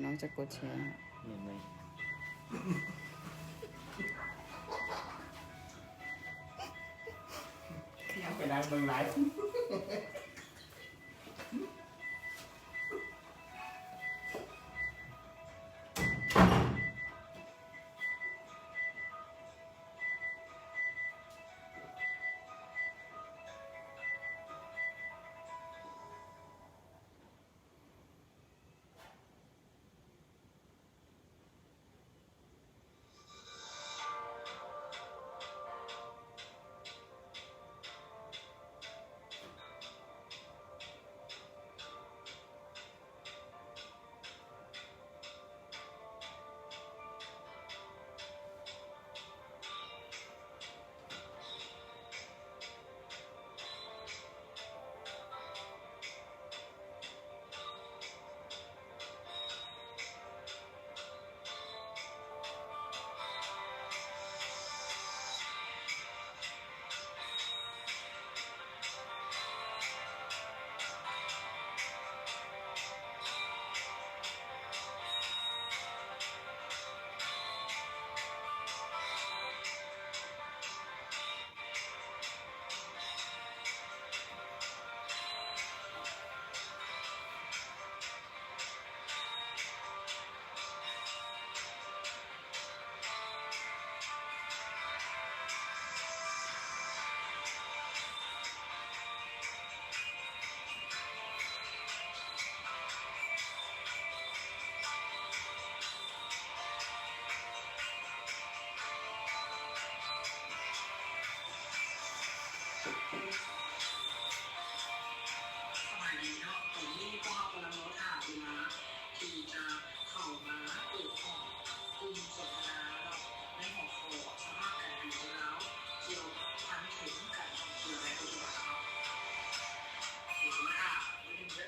ນອກຈາກກົດແຊ. ແມ່ນໄໝ? ໄປນັ່ງເບິ່ງໄລຟ໌. ສະບາຍດີເນາະ ຕອນນີ້ພວກເຮົາກຳລັງລໍຖ້າເວລາທີ່ຈະເຂົ້າມາເປີດຫ້ອງກຸ່ມສົນທະນາເນາະ ໃນຫົວຂໍ້ສະພາບການຢູ່ຂອງລາວ ກ່ຽວພັນເຖິງການທ່ອງທ່ຽວໃນປັດຈຸບັນເນາະ. ເດີ ຂໍຖ້າແປັບໜຶ່ງເດີ.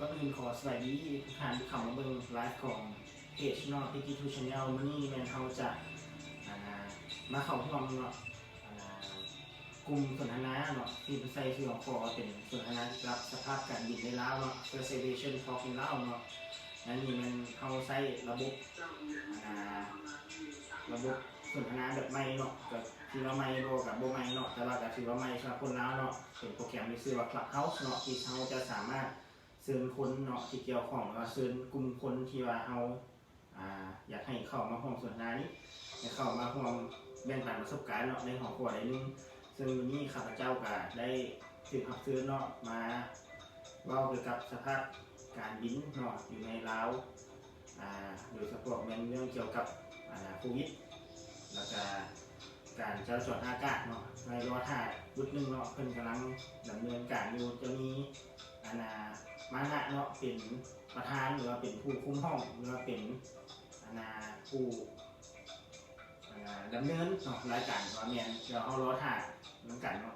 ກ່ອນອື່ນຂໍສະບາຍດີທຸກທ່ານທີ່ເຂົ້າມາເບິ່ງໄລຟ໌ຂອງເພຈເນາະ Peggy Two Channel. ມື້ນີ້ແມ່ນເຮົາຈະ ອ່າ ມາເຂົ້າຮ່ວມເນາະ ອ່າ ກຸ່ມສົນທະນາເນາະ ທີ່ເພິ່ນໃສ່ຊື່ຫົວຂໍ້ວ່າເປັນສົນທະນາກ່ຽວກັບສະພາບການບິນໃນລາວເນາະ First Aviation Talk in Laos ເນາະ. ອັນນີ້ແມ່ນເຮົາໃຊ້ລະບົບ ອ່າ ລະບົບສົນທະນາແບບໃໝ່ເນາະ ກໍຖືວ່າໃໝ່ບໍ່ ກໍບໍ່ໃໝ່ເນາະ ແຕ່ວ່າກໍຖືວ່າໃໝ່ສຳລັບຄົນລາວເນາະ. ເປັນໂປຣແກຣມທີ່ຊື່ວ່າ Clubhouse ເນາະ ທີ່ເຮົາຈະສາມາດເຊີນຄົນເນາະທີ່ກ່ຽວຂ້ອງ ຫຼືວ່າເຊີນກຸ່ມຄົນທີ່ວ່າເຮົາ ອ່າ ຢາກໃຫ້ເຂົ້າມາຮ່ວມສົນທະນານີ້ ໃຫ້ເຂົ້າມາຮ່ວມແບ່ງປັນປະສົບການເນາະ ໃນຫົວຂໍ້ໃດໜຶ່ງ. ເຊິ່ງມື້ນີ້ຂ້າພະເຈົ້າກໍໄດ້ຖືກຮັບເຊີນເນາະ ມາເວົ້າກ່ຽວກັບສະພາບການບິນເນາະ ຢູ່ໃນລາວ ອ່າ ໂດຍສະເພາະແມ່ນເລື່ອງກ່ຽວກັບ ອ່າ ໂຄວິດ ແລ້ວກະການຈະລາຈອນອາກາດເນາະ ໃຫ້ລໍຖ້າບຶດໜຶ່ງເນາະ ເພິ່ນກຳລັງດຳເນີນການຢູ່ ຈະມີ ອັນນ່າ ມານະເນາະ ເປັນປະທານ ຫຼືວ່າເປັນຜູ້ຄຸມຫ້ອງ ຫຼືວ່າເປັນ ອັນນ່າ ຜູ້ ອັນນ່າ ດຳເນີນເນາະ ລາຍການ ວ່າແມ່ນ ດຽວເຮົາລໍຖ້ານຳກັນເນາະ.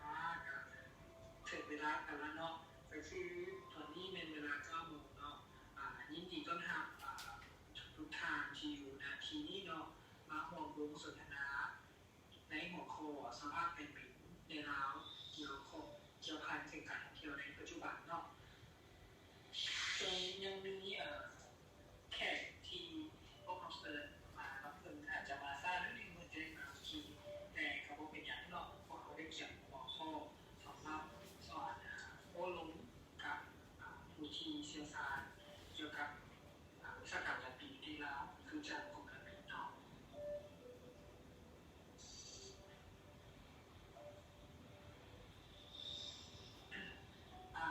ອ່າ ກະເຖິງເວລາກັນລະເນາະ ກະຄືຕອນນີ້ແມ່ນເວລາເກົ້າໂມງເນາະ. ອ່າ ຍິນດີຕ້ອນຮັບ ອ່າ ທຸກໆທ່ານທີ່ຢູ່ ນະ ທີ່ນີ້ເນາະ ມາຮ່ວມວົງສົນທະນາໃນຫົວຂໍ້ສະພາບການບິນໃນລາວ ກ່ຽວຂ້ອງ ກ່ຽວພັນເຖິງການທ່ອງທ່ຽວໃນປັດຈຸບັນເນາະ. ເຊິ່ງຍັງມີ ເອີ ແຂກທີ່ພວກເຮົາເຊີນມາເນາະ ເພິ່ນອາດຈະມາຊ້າໜ້ອຍໜຶ່ງ ເພິ່ນຈະໄດ້ມາເມື່ອກີ້ ແຕ່ກໍບໍ່ເປັນຫຍັງເນາະ ພວກເຮົາໄດ້ກຽມຫົວຂໍ້ສຳລັບສອນ ໂອ້ລົມກັບ ອາ ຜູ້ທີ່ຊ່ຽວຊານກ່ຽວກັບ ອາ ອຸດສາຫະກຳການບິນຢູ່ທີ່ລາວ ຄືຈາກກົມການບິນເນາະ. ອາ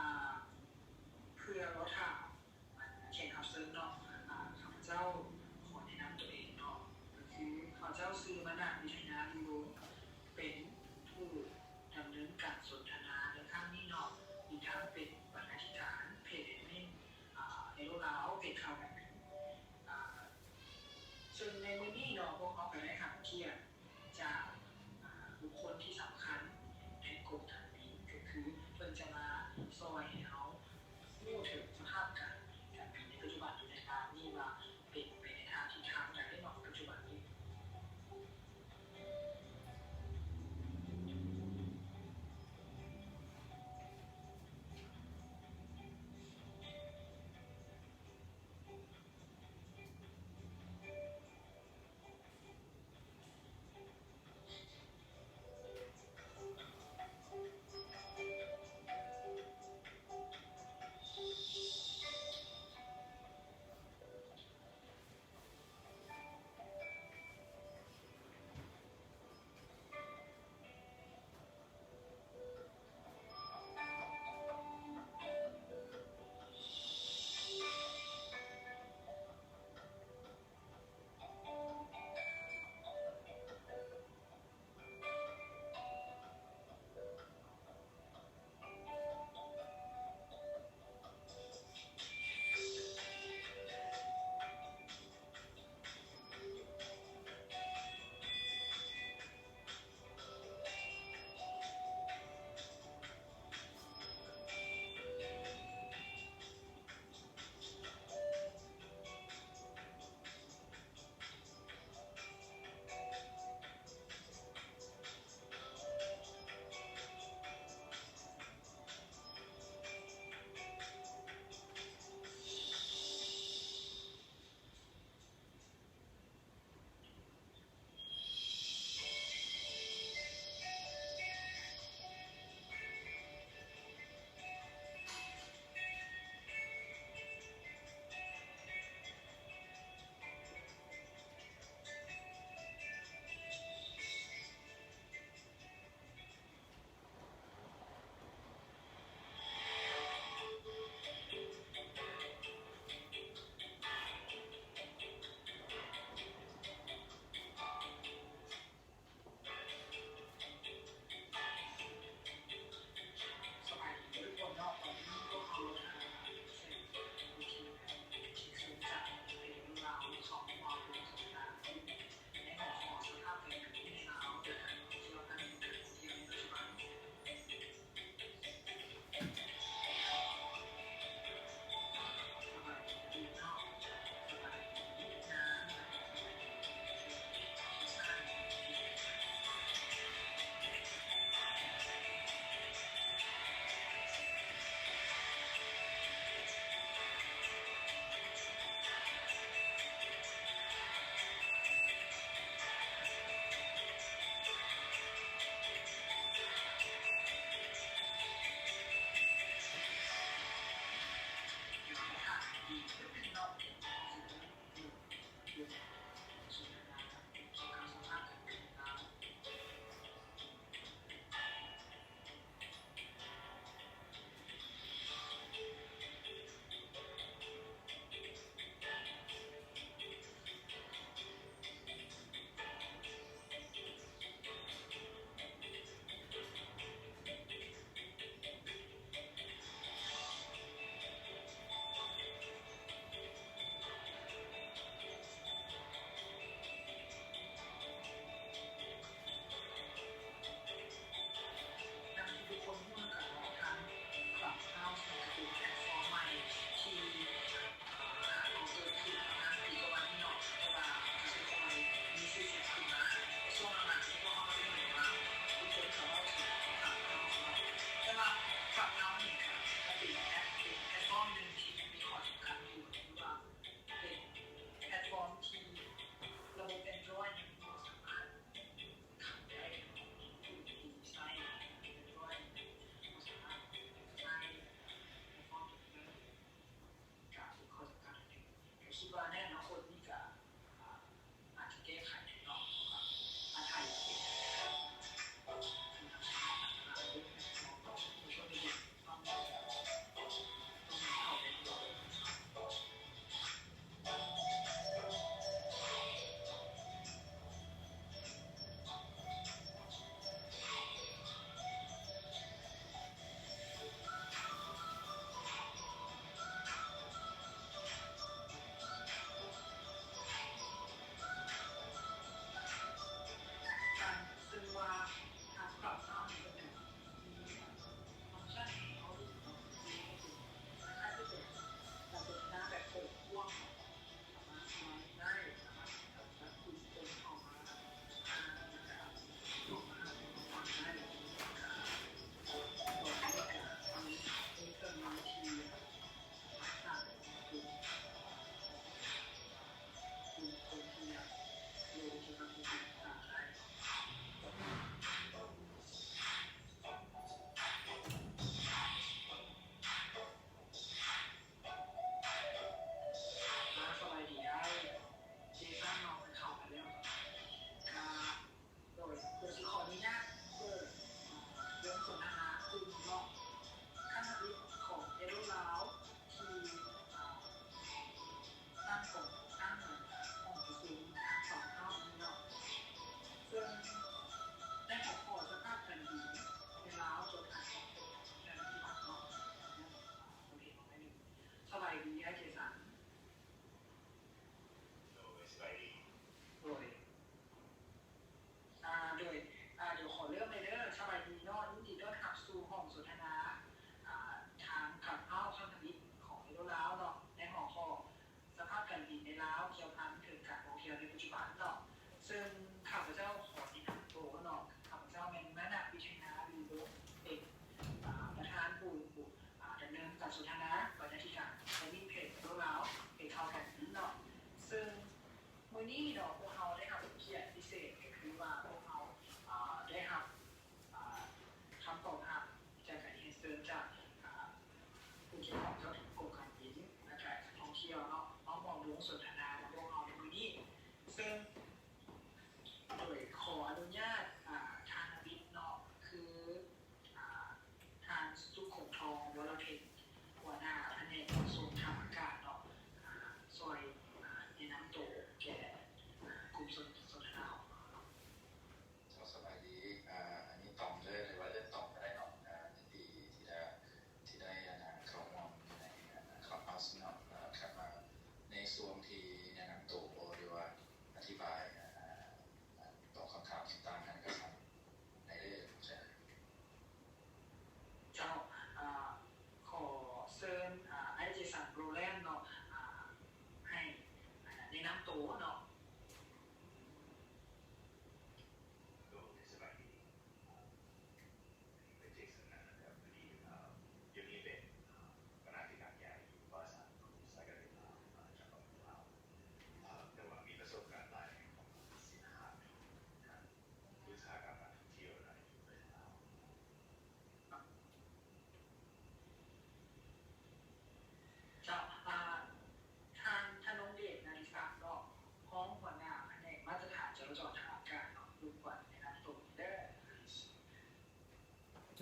ເພື່ອລໍຖ້າ ແຂກຮັບ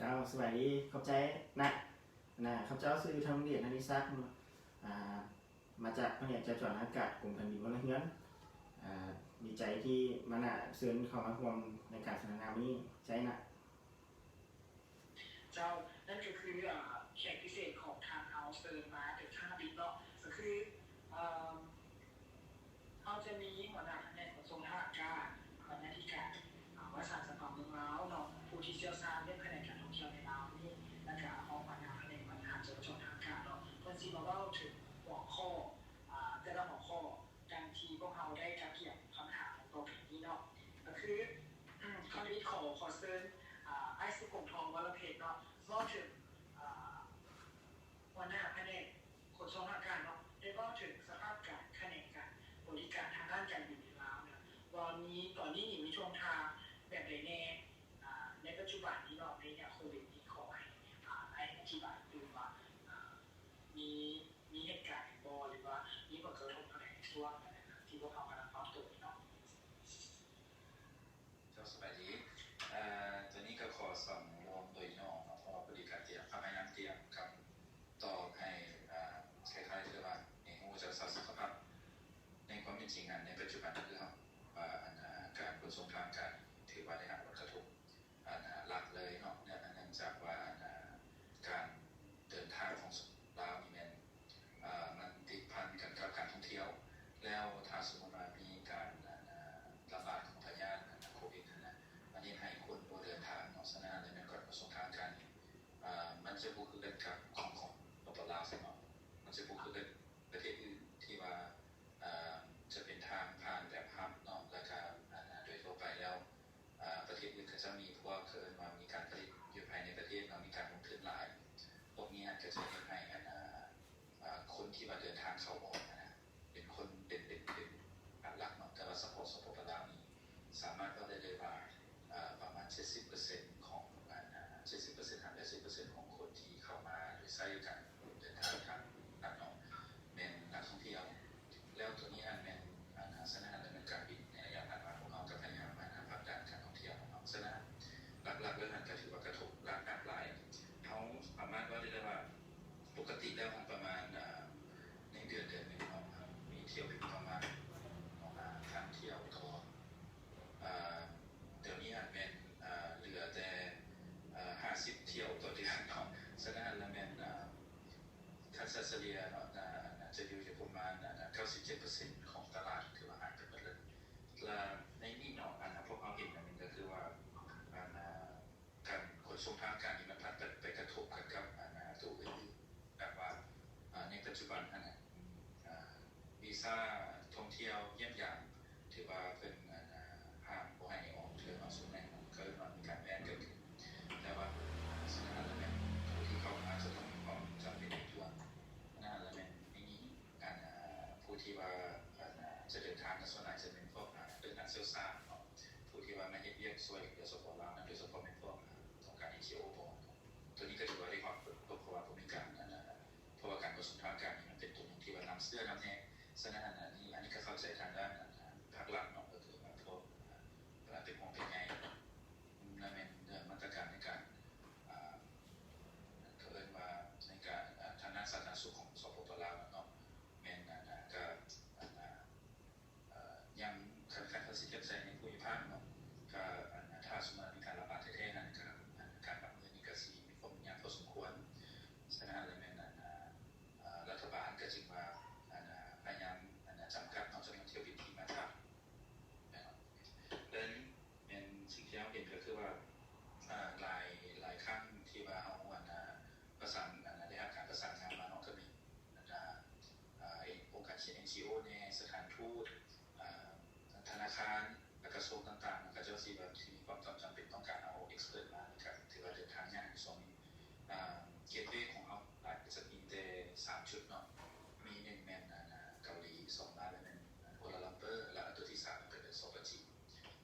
ເຈົ້າ ສະບາຍດີ ຂອບໃຈນະ. ນະ ຂ້າພະເຈົ້າຊື່ ທອງເດດ ອະລິສັກ ເນາະ ອ່າ ມາຈາກພະແນກຈະຈອນອາກາດ ກົມການບິນພົນລະເຮືອນ. ອ່າ ດີໃຈທີ່ມານະເຊີນເຂົ້າມາຮ່ວມໃນການສົນທະນາມື້ນີ້ ໃຈນະ. ເຈົ້າ ນັ້ນກໍຄື ອ່າ ແຂກພິເສດຂອງທາງເຮົາເຊີນມາເປັນຄັ້ງທຳອິດເນາະ ກໍຄື ເອີ ເຮົາຈະມີຫົວໜ້າພະແນກຂົນສົ່ງທາງອາກາດ, ບັນນາທິການ ອ່າ ບໍລິສັດສະເປົາເມືອງລາວເນາະ, ຜູ້ທີ່ຊ່ຽວຊານເລື່ອງຂະແໜງການທ່ອງທ່ຽວໃນລາວນີ້ ແລ້ວກະຮອງຫົວໜ້າພະແນກບັນຫາຈະລາຈອນທາງອາກາດເນາະ, ເພິ່ນຊິມາເວົ້າເຖິງຫົວຂໍ້ ອ່າ ແຕ່ລະຫົວຂໍ້ ດັ່ງທີ່ພວກເຮົາໄດ້ກະກຽມຄຳຖາມຕໍ່ໄປນີ້ເນາະ, ກໍຄື ຄຳທຳອິດຂໍ ຂໍເຊີນ ອ່າ ອ້າຍສຸພົງທອງ ວໍລະເພັດເນາະ ເວົ້າເຖິງ ອ່າ ຫົວໜ້າພະແນກຂົນສົ່ງທາງອາກາດເນາະ ໄດ້ເວົ້າເຖິງສະພາບການຂະແໜງການບໍລິການທາງດ້ານການບິນໃນລາວເນາະ ວ່າມີ ຕອນນີ້ນີ້ມີທ່ວງທ່າແບບໃດແດ່ ອ່າ ໃນປັດຈຸບັນນີ້ເນາະ ໃນໄລຍະໂຄວິດນີ້ ຂໍໃຫ້ ອ່າ ອ້າຍອະທິບາຍຕື່ມວ່າ ອ່າ ມີ ມີເຫດການຫຍັງບໍ່ ຫຼືວ່າມີຜົນກະທົບແນວໃດໃນຊ່ວງທີ່ພວກເຮົາກຳລັງປັບຕົວນີ້ເນາະ. ເຈົ້າ ສະບາຍດີ. ເອີ ໂຕນີ້ກໍຂໍສຳລວມໂດຍຫຍໍ້ເນາະ ເພາະວ່າພໍດີກະຕຽມ ພະຍາຍາມຕຽມຄຳຕອບໃຫ້ ເອີ ຄ້າຍໆຄືວ່າໃຫ້ຮູ້ຈັກສະພາບ ໃນຄວາມເປັນຈິງຫັ້ນ ໃນປັດຈຸບັນຄືເຮົາວ່າ ອັນ ການຂົນສົ່ງທາງອາກາດຖືວ່າໄດ້ຮັບຜົນກະທົບ ອັນ ຫຼັກເລີຍເນາະ ເນື່ອງ ເນື່ອງຈາກວ່າ ອັນ ການເດີນທາງຂອງລາວນີ້ແມ່ນ ເອີ ມັນຕິດພັນກັນກັບການທ່ອງທ່ຽວ ແລ້ວຖ້າສົມມຸດວ່າມີການ ອັນ ລະບາດຂອງພະຍາດ ອັນ ໂຄວິດຫັ້ນນະ ມັນເຮັດໃຫ້ຄົນບໍ່ເດີນທາງເນາະ. ສະນັ້ນແລ້ວແມ່ນການຂົນສົ່ງທາງອາກາດນີ້ ເອີ ມັນຈະບໍ່ຄືກັນກັບຂອງ ຂອງ ປປ ລາວຊັ້ນເນາະ ມັນຈະບໍ່ຄືກັບປະເທດອື່ນທີ່ວ່າ ເອີ ຈະເປັນທາງຜ່ານແບບຮັບເນາະ ແລ້ວກະ ອັນ ໂດຍທົ່ວໄປແລ້ວ ອາ ປະເທດອື່ນເຂົາເຈົ້າມີພວກ ເຂົາເອີ້ນວ່າມີການຜະລິດຢູ່ພາຍໃນປະເທດເນາະ ມີການລົງທຶນຫຼາຍ. ພວກນີ້ຫັ້ນກໍຈະເຮັດໃຫ້ ອັນ ອາ ອາ ຄົນທີ່ວ່າເດີນທາງເຂົ້າອອກຫັ້ນນະ ເປັນຄົນ ເປັນ ເປັນ ເປັນຫຼັກເນາະ ແຕ່ວ່າສະເພາະ ສປປ ລາວນີ້ ສາມາດເວົ້າໄດ້ເລີຍວ່າ ອາ ປະມານເຈັດສິບເປີເຊັນຂອງ ອັນ ອາ ເຈັດສິບເປີເຊັນຫາແປດສິບເປີເຊັນຂອງຄົນທີ່ເຂົ້າມາໂດຍໃຊ້ການເດີນທາງທາງລັດເນາະ ແມ່ນນັກທ່ອງທ່ຽວ. ແລ້ວໂຕນີ້ຫັ້ນແມ່ນ ອັນ ສະນັ້ນແລ້ວແມ່ນການບິນໃນໄລຍະຜ່ານມາ ພວກເຮົາກໍພະຍາຍາມ ອັນ ຜັກດັນການທ່ອງທ່ຽວຂອງເຮົາ. ສະນັ້ນ ຫຼັກໆເລີຍຫັ້ນກໍຖືວ່າກະທົບຫຼາຍ ເຮົາສາມາດເວົ້າໄດ້ເລີຍວ່າ ປົກກະຕິແລ້ວຫັ້ນປະມານ ອາ ໃນເດືອນ ເດືອນໜຶ່ງເນາະ ມີຖ້ຽວບິນປະມານ ອາ ພັນຖ້ຽວຕໍ່ ອາ ດຽວນີ້ຫັ້ນແມ່ນ ອາ ເຫຼືອແຕ່ ອາ ຫ້າສິບຖ້ຽວຕໍ່ເດືອນເນາະ. ສະນັ້ນແລ້ວແມ່ນ ອາ ຄັນສະເສລ່ຍເນາະ ອາ ໜ້າຈະຢູ່ ຢູ່ປະມານ ອາ ເກົ້າສິບເຈັດເປີເຊັນຂອງຕະຫຼາດ ຖືວ່າຫາຍໄປໝົດແລ້ວ. ແລະ ໃນນີ້ເນາະ ອັນ ພວກເຮົາເຫັນອັນໜຶ່ງກໍຄືວ່າ ອັນ ການຂົນສົ່ງທາງການນີ້ມັນພັດໄປ ໄປກະທົບກັນກັບ ອັນ ໂຕອື່ນໆ ແບບວ່າ ອາ ໃນປັດຈຸບັນຫັ້ນນະ ອາ ວີຊາທ່ອງທ່ຽວຢ້ຽມຢາມ ຖືວ່າເພິ່ນ ອັນ ຫ້າມບໍ່ໃຫ້ອອກເທື່ອເນາະ ຊ່ວງນັ້ນກໍເອີ້ນວ່າມີການແບນເກີດຂຶ້ນ. ແຕ່ວ່າ ສະນັ້ນແລ້ວແມ່ນຜູ້ທີ່ເຂົ້າມາຈະຕ້ອງມີຄວາມຈຳເປັນເລັ່ງດ່ວນ. ສະນັ້ນແລ້ວແມ່ນໃນນີ້ ອັນ ອາ ຜູ້ທີ່ວ່າ ອັນ ອາ ຈະເດີນທາງກໍສ່ວນຫຼາຍຈະແມ່ນພວກ ອາ ເປັນນັກຊ່ຽວຊານເນາະ ຜູ້ທີ່ວ່າມາເຮັດວຽກຊ່ວຍເຫຼືອ ສປປ ລາວນັ້ນ ໂດຍສະເພາະແມ່ນພວກ ອາ ຕ້ອງການ ເອັນ ຈີ ໂອ ບໍ່. ໂຕນີ້ກໍຖືວ່າໄດ້ຄວາມເປີດເພາະວ່າບໍ່ມີການ ອັນ ອາ ເພາະວ່າການຂົນສົ່ງທາງການນີ້ມັນເປັນໂຕໜຶ່ງທີ່ວ່ານຳເຊື້ອນຳແນ່. ສະນັ້ນ ອັນ ອັນນີ້ ອັນນີ້ກໍເຂົ້າໃຈທາງດ້ານ ອັນ ອາ ພາກລັດເນາະ ກໍຄືວ່າພວກ ອາ ເປັນຫ່ວງເປັນໃຍ ແລະແມ່ນເລື່ອງມາດຕະການໃນການ ອາ ເຂົາເອີ້ນວ່າໃນການ ອາ ທາງດ້ານສາທາລະນະສຸກຂອງ ສປປ ລາວເນາະ ແມ່ນ ອາ ກໍ ອາ ຍັງຄັນ ຄັນເຂົາຊິເກັບໃສ່ໃນພູມິພາກເນາະ ກໍ ອາ ຖ້າສົມມຸດວ່າມີການລະບາດແທ້ໆນັ້ນ ກໍ ອາ ການຮັບມືນີ້ກໍຊິມີຄວາມຫຍຸ້ງຍາກພໍສົມຄວນ. ສະນັ້ນແລ້ວແມ່ນ ອາ ອາ ລັດຖະບານກໍຈຶ່ງວ່າ ອາ ພະຍາຍາມ ອາ ຈຳກັດເນາະ ຈຳນວນຖ້ຽວບິນທີ່ມາຈາກ ແມ່ນ ແມ່ນສິ່ງທີ່ເຮົາເຫັນກໍຄືວ່າ ອາ ຫຼາຍ ຫຼາຍຄັ້ງທີ່ວ່າເຮົາ ອັນ ອາ ປະສານ ອັນ ໄດ້ຮັບການປະສານງານມາເນາະ ກໍມີ ອັນ ອາ ອາ ອົງການ ເອັນ ຈີ ໂອ ແດ່ ສະຖານທູດ ອາ ທະນາຄານ ແລະ ກະຊວງຕ່າງໆ ເຂົາເຈົ້າຊິແບບ ຊິມີຄວາມຈຳເປັນຕ້ອງການເອົາເອັກສເປີດມາ ກໍຖືວ່າເດີນທາງຍາກຢູ່ຊ່ວງນີ້. ອາ ເກດເວຂອງເຮົາຫຼາຍກໍຈະມີແຕ່ສາມຈຸດເນາະ ມີໜຶ່ງແມ່ນ ອາ ເກົາຫຼີ ສອງມາແລ້ວແມ່ນ ອາ ກົວລາລັມເປີ ແລ້ວອັນຕົວທີສາມກໍເປັນສປຈີນ.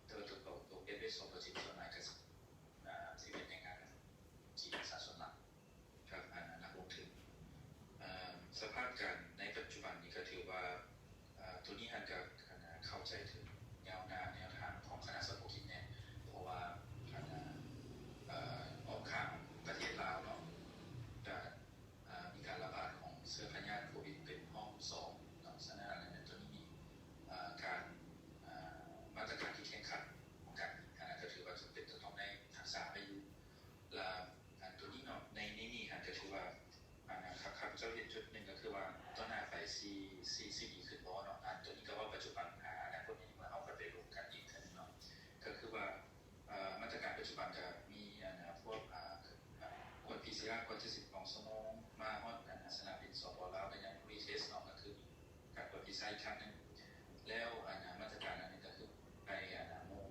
ແຕ່ວ່າຕົວ ຕົວເກດເວສປຈີນສ່ວນຫຼາຍກໍ ອາ ຊິເປັນແຮງງານຈີນຊະສ່ວນຫຼາຍ ກັບ ອາ ນັກລົງທຶນ. ເອີ ສະພາບການໃນປັດຈຸບັນນີ້ກໍຖືວ່າ ອາ ໂຕນີ້ຫັ້ນກໍ ອາ ເຂົ້າໃຈເຖິງແນວໜ້າແນວທາງຂອງຄະນະສະເພາະກິດແນ່ ເພາະວ່າ ອາ ເອີ ອ້ອມຂ້າງ ໃຊ້ອີກຄັ້ງໜຶ່ງ. ແລ້ວອັນນາ ມາດຕະການອັນນີ້ກໍຄືໄປອັນນາ ໂມງ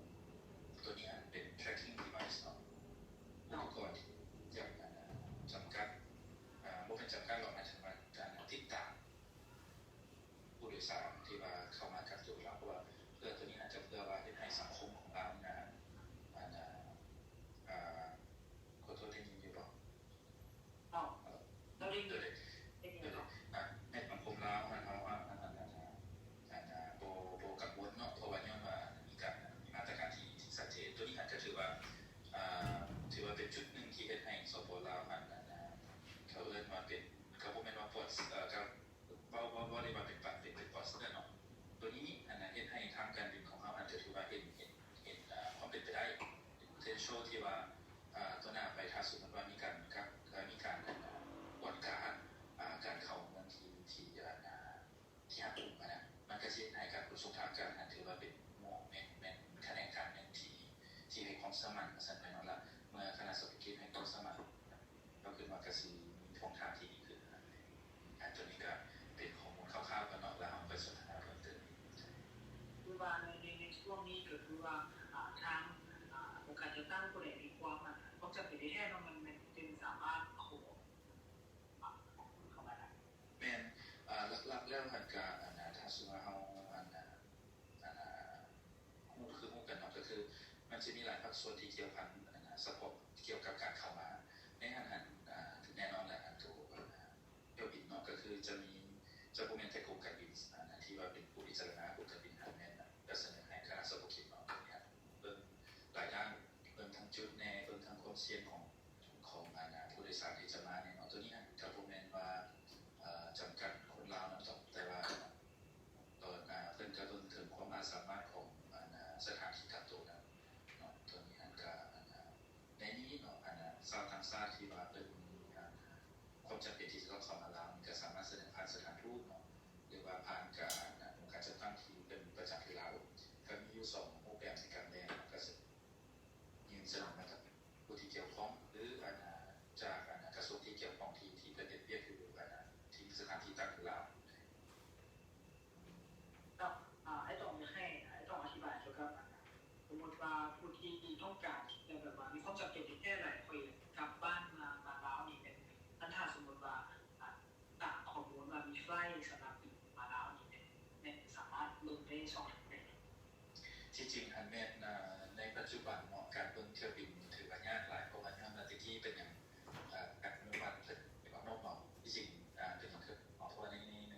ຕົວນີ້ອັນເປັນ tracking device ເນາະ ອຸປະກອນທີ່ຈະອັນນາ ຈຳກັດ ອາ ບໍ່ແມ່ນຈຳກັດຫຼອກ ໝາຍເຖິງວ່າ ອັນນາ ຕິດຕາມຜູ້ໂດຍສານທີ່ວ່າເຂົ້າມາກັກຕົວຢູ່ລາວ ເພາະວ່າເພື່ອຕົວນີ້ອາດຈະເພື່ອວ່າເຮັດໃຫ້ສັງຄົມຂອງລາວນີ້ນະ ອັນນາ ອາ ຂໍໂທດ ໄດ້ຍິນຢູ່ບໍ່? ເອີ ໄດ້ຍິນ ເອີ ໄດ້ຍິນ ເອີ ເນາະ ອາ ໃຫ້ສັງຄົມລາວ ອັນ ເຮົາ ອັນ ອັນ ອັນ ອັນ ບໍ່ ບໍ່ກັງວົນເນາະ ເພາະວ່າຍ້ອນວ່າມີການ ມີມາດຕະການທີ່ ທີ່ຊັດເຈນ. ຕົວນີ້ອາດຈະຖືວ່າ ອາ ຖືວ່າເປັນຈຸດໜຶ່ງທີ່ເຮັດໃຫ້ ສປ ລາວ ອັນ ອັນ ເຂົາເອີ້ນວ່າເປັນ ກໍບໍ່ແມ່ນວ່າປອດ ເອີ ກໍ ເວົ້າ ເວົ້າ ເວົ້າໄດ້ວ່າເປັນປາກ ເປັນ ເປັນປອດເຊື້ອເນາະ. ຕົວນີ້ ອັນນະ ເຮັດໃຫ້ທາງການບິນຂອງເຮົາອາດຈະຖືວ່າເຫັນ ເຫັນ ເຫັນ ອາ ຄວາມເປັນໄປໄດ້ potential ທີ່ວ່າ ອາ ຕໍ່ໜ້າໄປ ຖ້າສົມມຸດວ່າມີການ ມີການ ເອີ ມີການ ອາ ກວດກາ ອາ ການເຂົ້າເມືອງທີ່ ທີ່ ອາ ທີ່ຮັບກຸມຫັ້ນນະ ມັນກະຊິເຮັດໃຫ້ການຂົນສົ່ງທາງອາກາດຫັ້ນ ຖືວ່າເປັນ ແມ່ນ ແມ່ນຂະແໜງການໜຶ່ງທີ່ ທີ່ໃຫ້ຄວາມສະໝັ້ນ ວ່າຊັ້ນໄປເນາະ. ລະເມື່ອຄະນະສະເພາະກິດໃຫ້ຄວາມສະໝັ້ນ ເຮົາຄິດວ່າກະຊິມີຫົນທາງທີ່ດີຂຶ້ນຫັ້ນນະ. ອາ ຕົວນີ້ກະເປັນຂໍ້ມູນຄ່າວໆກ່ອນເນາະ ລະເຮົາໄປສົນທະນາເພີ່ມເຕີມອີກ. ຄືວ່າໃນ ໃນ ໃນຊ່ວງນີ້ກໍຄືວ່າ ອາ ທາງ ອາ ອົງການຈັດຕັ້ງຜູ້ໃດມີຄວາມ ອາ ຄວາມຈຳເປັນແທ້ໆເນາະ ມັນ ມັນຈຶ່ງສາມາດຂໍ ອາ ເຂົ້າມາໄດ້. ແມ່ນ ອາ ຫຼັກໆແລ້ວຫັ້ນກະ ອັນນາ ຖ້າສົມມຸດວ່າເຮົາ ອັນນາ ອັນນາ ຮູ້ ຄືຮູ້ກັນເນາະ ກໍຄືມັນຈະມີຫຼາຍພາກສ່ວນທີ່ກ່ຽວພັນ ອັນນາ ສະເພາະກ່ຽວກັບການເຂົ້າມາໃນຫັ້ນຫັ້ນ. ອາ ແນ່ນອນແຫຼະ ອັນໂຕ ອັນນາ ຖ້ຽວບິນເນາະ ກໍຄືຈະມີ ຈະບໍ່ແມ່ນແຕ່ກົມການບິນ ອັນນາ ທີ່ວ່າເປັນຜູ້ພິຈາລະນາ ກົມການບິນຫັ້ນແມ່ນ ກໍສະເໜີໃຫ້ຄະນະສະເພາະກິດເນາະ ເບິ່ງຫຼາຍດ້ານ ເບິ່ງທັງຈຸດແນ່ ເບິ່ງທັງຄວາມສ່ຽງຂອງ ຂອງອັນນາ ຜູ້ໂດຍສານທີ່ຈະມາແນ່ເນາະ. ຕົວນີ້ຫັ້ນກະບໍ່ແມ່ນວ່າ ເອີ ຈຳກັດຄົນລາວນຳດອກ ແຕ່ວ່າຕອນ ອາ ເພິ່ນກະເບິ່ງເຖິງຄວາມອາດສາມາດຂອງອັນນາ ສະຖານທີ່ກັກໂຕນຳເນາະ. ຕົວນີ້ຫັ້ນກະອັນນາ ໃນນີ້ເນາະ ອັນນາ ຊາວຕ່າງຊາດທີ່ວ່າເພິ່ນມີ ອາ ຄວາມຈຳເປັນທີ່ຈະຕ້ອງເຂົ້າມາລາວນີ້ ກະສາມາດສະເໜີຜ່ານສະຖານທູດເນາະ ຫຼືວ່າຜ່ານການ ອາ ອົງການຈັດຕັ້ງທີ່ເປັນປະຈຳຢູ່ລາວ ກະມີຢູ່ສອງຮູບແບບໃນການແລກເນາະ ກະ ຍື່ນສະໜອງມາຈາກຜູ້ທີ່ກ່ຽວຂ້ອງ ຫຼື ອັນນາ ຈາກ ອັນນາ ກະຊວງທີ່ກ່ຽວຂ້ອງທີ່ ທີ່ເພິ່ນເຮັດວຽກຢູ່ ອັນນາ ທີ່ສະຖານທີ່ຕັ້ງຢູ່ລາວ. ເຈົ້າ ອາ ອ້າຍຕ້ອງຢາກໃຫ້ ອ້າຍຕ້ອງອະທິບາຍກ່ຽວກັບ ອັນນາ ສົມມຸດວ່າຜູ້ທີ່ຕ້ອງການ ແບບວ່າມີຄວາມຈຳເປັນແທ້ໆ ຢາກກັບບ້ານມາ ມາລາວນີ້ ແມ່ນ ຄັນຖ້າສົມມຸດວ່າ ອາ ຕາມຂໍ້ມູນວ່າມີໄຟລ໌ສຳລັບບິນມາລາວນີ້ ແມ່ນ ແມ່ນສາມາດເບິ່ງໄດ້ຊ່ອງທາງໃດ? ທີ່ຈິງຫັ້ນແມ່ນ ອາ ໃນປັດຈຸບັນເນາະ ການເບິ່ງຖ້ຽວບິນຖືວ່າຍາກຫຼາຍ ເພາະວ່າຍ້ອນວ່າແຕ່ກີ້ເປັນຫຍັງ ອາ ການອະນຸມັດເພິ່ນເປັນເໝົາເນາະ ທີ່ຈິງ ອາ ເປັນຫຍັງຄືເໝົາ ເພາະວ່າໃນ ໃນ ໃນ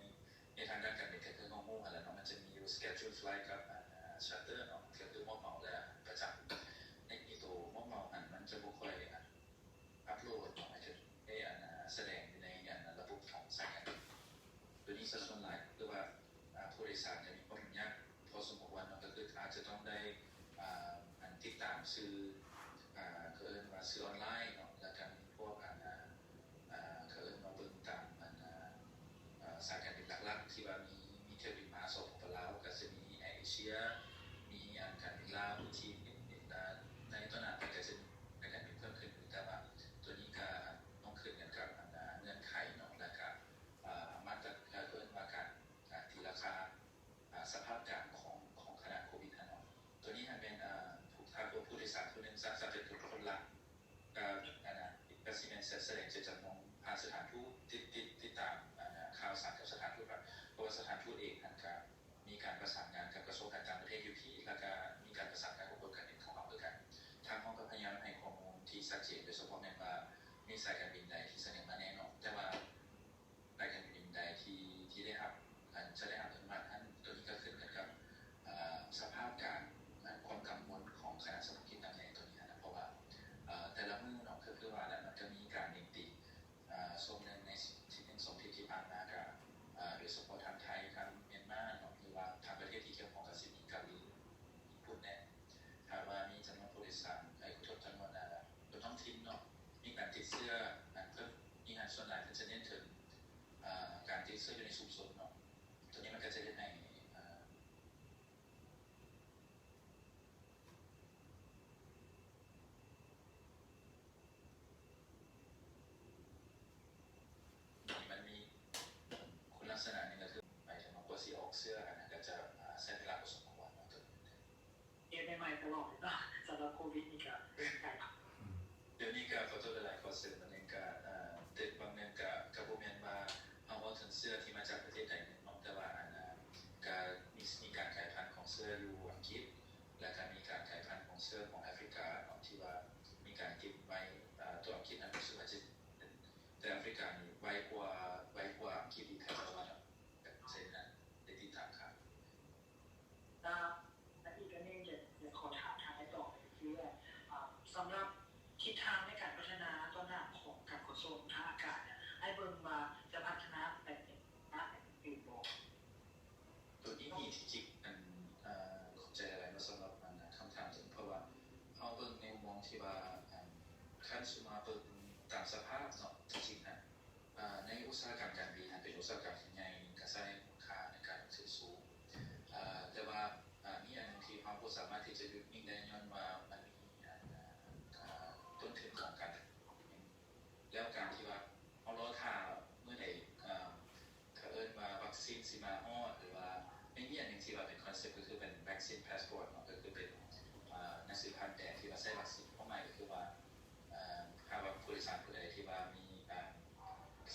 ໃນທາງດ້ານການບິນກໍຄືເຮົາຮູ້ຫັ້ນແຫຼະເນາະ ມັນຈະມີຢູ່ schedule flight ກັບ ອາ charter ເນາະ ກໍຄືເໝົາ ແລະ ປະຈຳ. ໃນໂຕເໝາ ຫັ້ນ ມັນຈະບໍ່ຄ່ອຍ ອາ ອັບໂຫຼດເນາະ ອາດຈະໄດ້ ອັນ ສະແດງຢູ່ໃນ ອັນ ລະບົບຂອງສາຍການບິນ. ໂດຍນີ້ຊະສ່ວນຫຼາຍຄືວ່າ ອາ ຜູ້ໂດຍສານຈະມີຄວາມຫຍຸ້ງຍາກພໍສົມຄວນເນາະ ກໍຄືອາດຈະຕ້ອງໄດ້ ອາ ອັນ ຕິດຕາມສື່ ອາ ເຂົາເອີ້ນວ່າສື່ອອນລາຍເນາະ ແລ້ວກໍມີພວກ ອັນ ອາ ເຂົາເອີ້ນວ່າເບິ່ງຕາມ ອັນ ອາ ສາຍການບິນຫຼັກໆ ທີ່ວ່າມີ ມີຖ້ຽວບິນມາ ສປປ ລາວ ກໍຈະມີແອເອເຊຍ ມີ ອັນ ການບິນລາວ ທີ່ ອາ ໃນຕໍ່ໜ້າໄປກໍຈະມີສາຍການບິນເພີ່ມຂຶ້ນ ແຕ່ວ່າໂຕນີ້ກໍຕ້ອງຂຶ້ນກັນກັບ ອັນ ເງື່ອນໄຂເນາະ ແລ້ວກໍ ອາ ມາດຕະ ເອີ້ນວ່າການ ອາ ຕີລາຄາ ອາ ສະພາບການຂອງ ຂອງຂະນະໂຄວິດຫັ້ນເນາະ. ໂຕນີ້ຫັ້ນແມ່ນ ອາ ຜູ້ ຖ້າພວກຜູ້ໂດຍສານຜູ້ໜຶ່ງ ສາ ສາເປັນຄົນ ຄົນລາວ ກໍ ອັນນະ ກໍຊິແມ່ນສະ ສະແດງເຈດຈຳນົງຜ່ານສະຖານທູດ ຕິດ ຕິດ ຕິດຕາມ ອັນນະ ຂ່າວສານຈາກສະຖານທູດ ເພາະວ່າສະຖານທູດເອງຫັ້ນກະມີການປະສານງານກັບກະຊວງການຕ່າງປະເທດຢູ່ພີ້ ແລ້ວກະມີການປະສານງານກັບກົມການບິນຂອງເຮົາຄືກັນ. ທາງເຮົາກໍພະຍາຍາມໃຫ້ຂໍ້ມູນທີ່ຊັດເຈນ ໂດຍສະເພາະແມ່ນວ່າມີສາຍການບິນໃດທີ່ສະເໜີມາແນ່ເນາະ ແຕ່ວ່າ ສາຍການບິນໃດທີ່ ທີ່ໄດ້ຮັບ ອັນ ຈະໄດ້ຮັບອະນຸມັດຫັ້ນ ໂຕນີ້ກໍຂຶ້ນກັນກັບ ເອີ ສະພາບການ ອັນ ຄວາມກັງວົນຂອງຄະນະສະເພາະກິດນຳໃນໂຕນີ້ຫັ້ນນະ ເພາະວ່າ ເອີ ແຕ່ລະມື້ເນາະ ຄື ຄືວ່າແຫຼະ ມັນກໍມີການເໜັງຕີ ເອີ ຊ່ວງໜຶ່ງໃນທິດໜຶ່ງສອງທິດທີ່ຜ່ານມາ ກໍ ເອີ ໂດຍສະເພາະທາງໄທ ທາງມຽນມາເນາະ ຫຼືວ່າທາງປະເທດທີ່ກ່ຽວຂ້ອງ ກໍຊິມີເກົາຫຼີ ຍີ່ປຸ່ນແດ່ ຖ້າວ່າມີຈຳນວນຜູ້ໂດຍສານ ເອີ ຄົນທ້ອງຖິ່ນເນາະ ມີການຕິດເຊື້ອ ອັນ ເພີ່ມ ມີ ອັນ ສ່ວນຫຼາຍເພິ່ນຈະເນັ້ນເຖິງ ອາ ການຕິດເຊື້ອຢູ່ໃນຊຸມຊົນເນາະ ໂຕນີ້ມັນກໍຈະເຮັດໃຫ້ ອາ ມັນມີຄຸນລັກສະນະນີ້ກໍຄື ໝາຍເຖິງວ່າກວ່າຊິອອກເຊ ວິດນີ້ກໍເປັນການ ດຽວນີ້ກໍຂໍໂທດຫຼາຍໆ ຂໍເສີມອັນໜຶ່ງກໍ ເອີ ແຕ່ບາງເລື່ອງກໍ ກໍບໍ່ແມ່ນວ່າເຮົາເວົ້າເຖິງເຊື້ອທີ່ມາຈາກປະເທດໃດໜຶ່ງເນາະ ແຕ່ວ່າອັນ ກໍມີ ມີການກາຍພັນຂອງເຊື້ອຢູ່ອັງກິດ ແລ້ວກໍມີການກາຍພັນຂອງເຊື້ອຂອງແອຟຣິກາເນາະ ທີ່ວ່າມີການເກັບໄວ້ ເອີ ຕົວອັງກິດນັ້ນຮູ້ສຶກວ່າຈະ ແຕ່ແອຟຣິການີ້ໄວກວ່າ ໄວກວ່າອັງກິດອີກ ໃຜຈະວ່າເນາະ ເຊັ່ນນັ້ນ ໄດ້ຕິດຕາມຂ່າວ. ແລ້ວ ແລະ ອີກອັນໜຶ່ງ ຢາກ ຢາກຂໍຖາມທ່ານຕໍ່ໄປຄື ເອີ ສຳລັບທິດທາງໃນການພັດທະນາຕໍ່ໜ້າຂອງການຂົນສົ່ງທາງອາກາດເນຍ ອ້າຍເບິ່ງວ່າຈະພັດທະນາໄປເປັນ ເປັນບໍ່? ໂຕນີ້ນີ້ທີ່ຈິງ ອັນ ເອີ ຂອບໃຈຫຼາຍໆເນາະ ສຳລັບ ອັນ ຄຳຖາມໂຕນີ້ ເພາະວ່າເຮົາເບິ່ງໃນມຸມມອງທີ່ວ່າ ອັນ ຄັນສົມມຸດວ່າເບິ່ງຕາມສະພາບເນາະ ທີ່ຈິງຫັ້ນ ອາ ໃນອຸດສາຫະກຳການບິນຫັ້ນເປັນອຸດສາຫະກຳທີ່ໃຫຍ່ ກະໃຊ້ມູນຄ່າໃນການລົງທຶນສູງ ອາ ແຕ່ວ່າ ອາ ມີອັນໜຶ່ງທີ່ເຮົາບໍ່ສາມາດທີ່ຈະຢຸດນິ່ງໄດ້ ຍ້ອນວ່າມັນມີ ອາ ອາ ຕົ້ນທຶນຂອງການ ແລ້ວການທີ່ວ່າເຮົາລໍຖ້າມື້ໃດ ອາ ເຂົາເອີ້ນວ່າວັກຊີນຊິມາຮອດ ຫຼືວ່າ ແມ່ນມີອັນໜຶ່ງທີ່ວ່າເປັນຄອນເຊັບ ກໍຄືເປັນວັກຊີນພາສປອດເນາະ ກໍຄືເປັນ ອາ ໜັງສືຜ່ານແດນທີ່ວ່າໃຊ້ວັກຊີນ ຄວາມໝາຍກໍຄືວ່າ ອາ ຫາກວ່າຜູ້ໂດຍສານຜູ້ໃດທີ່ວ່າມີ ອາ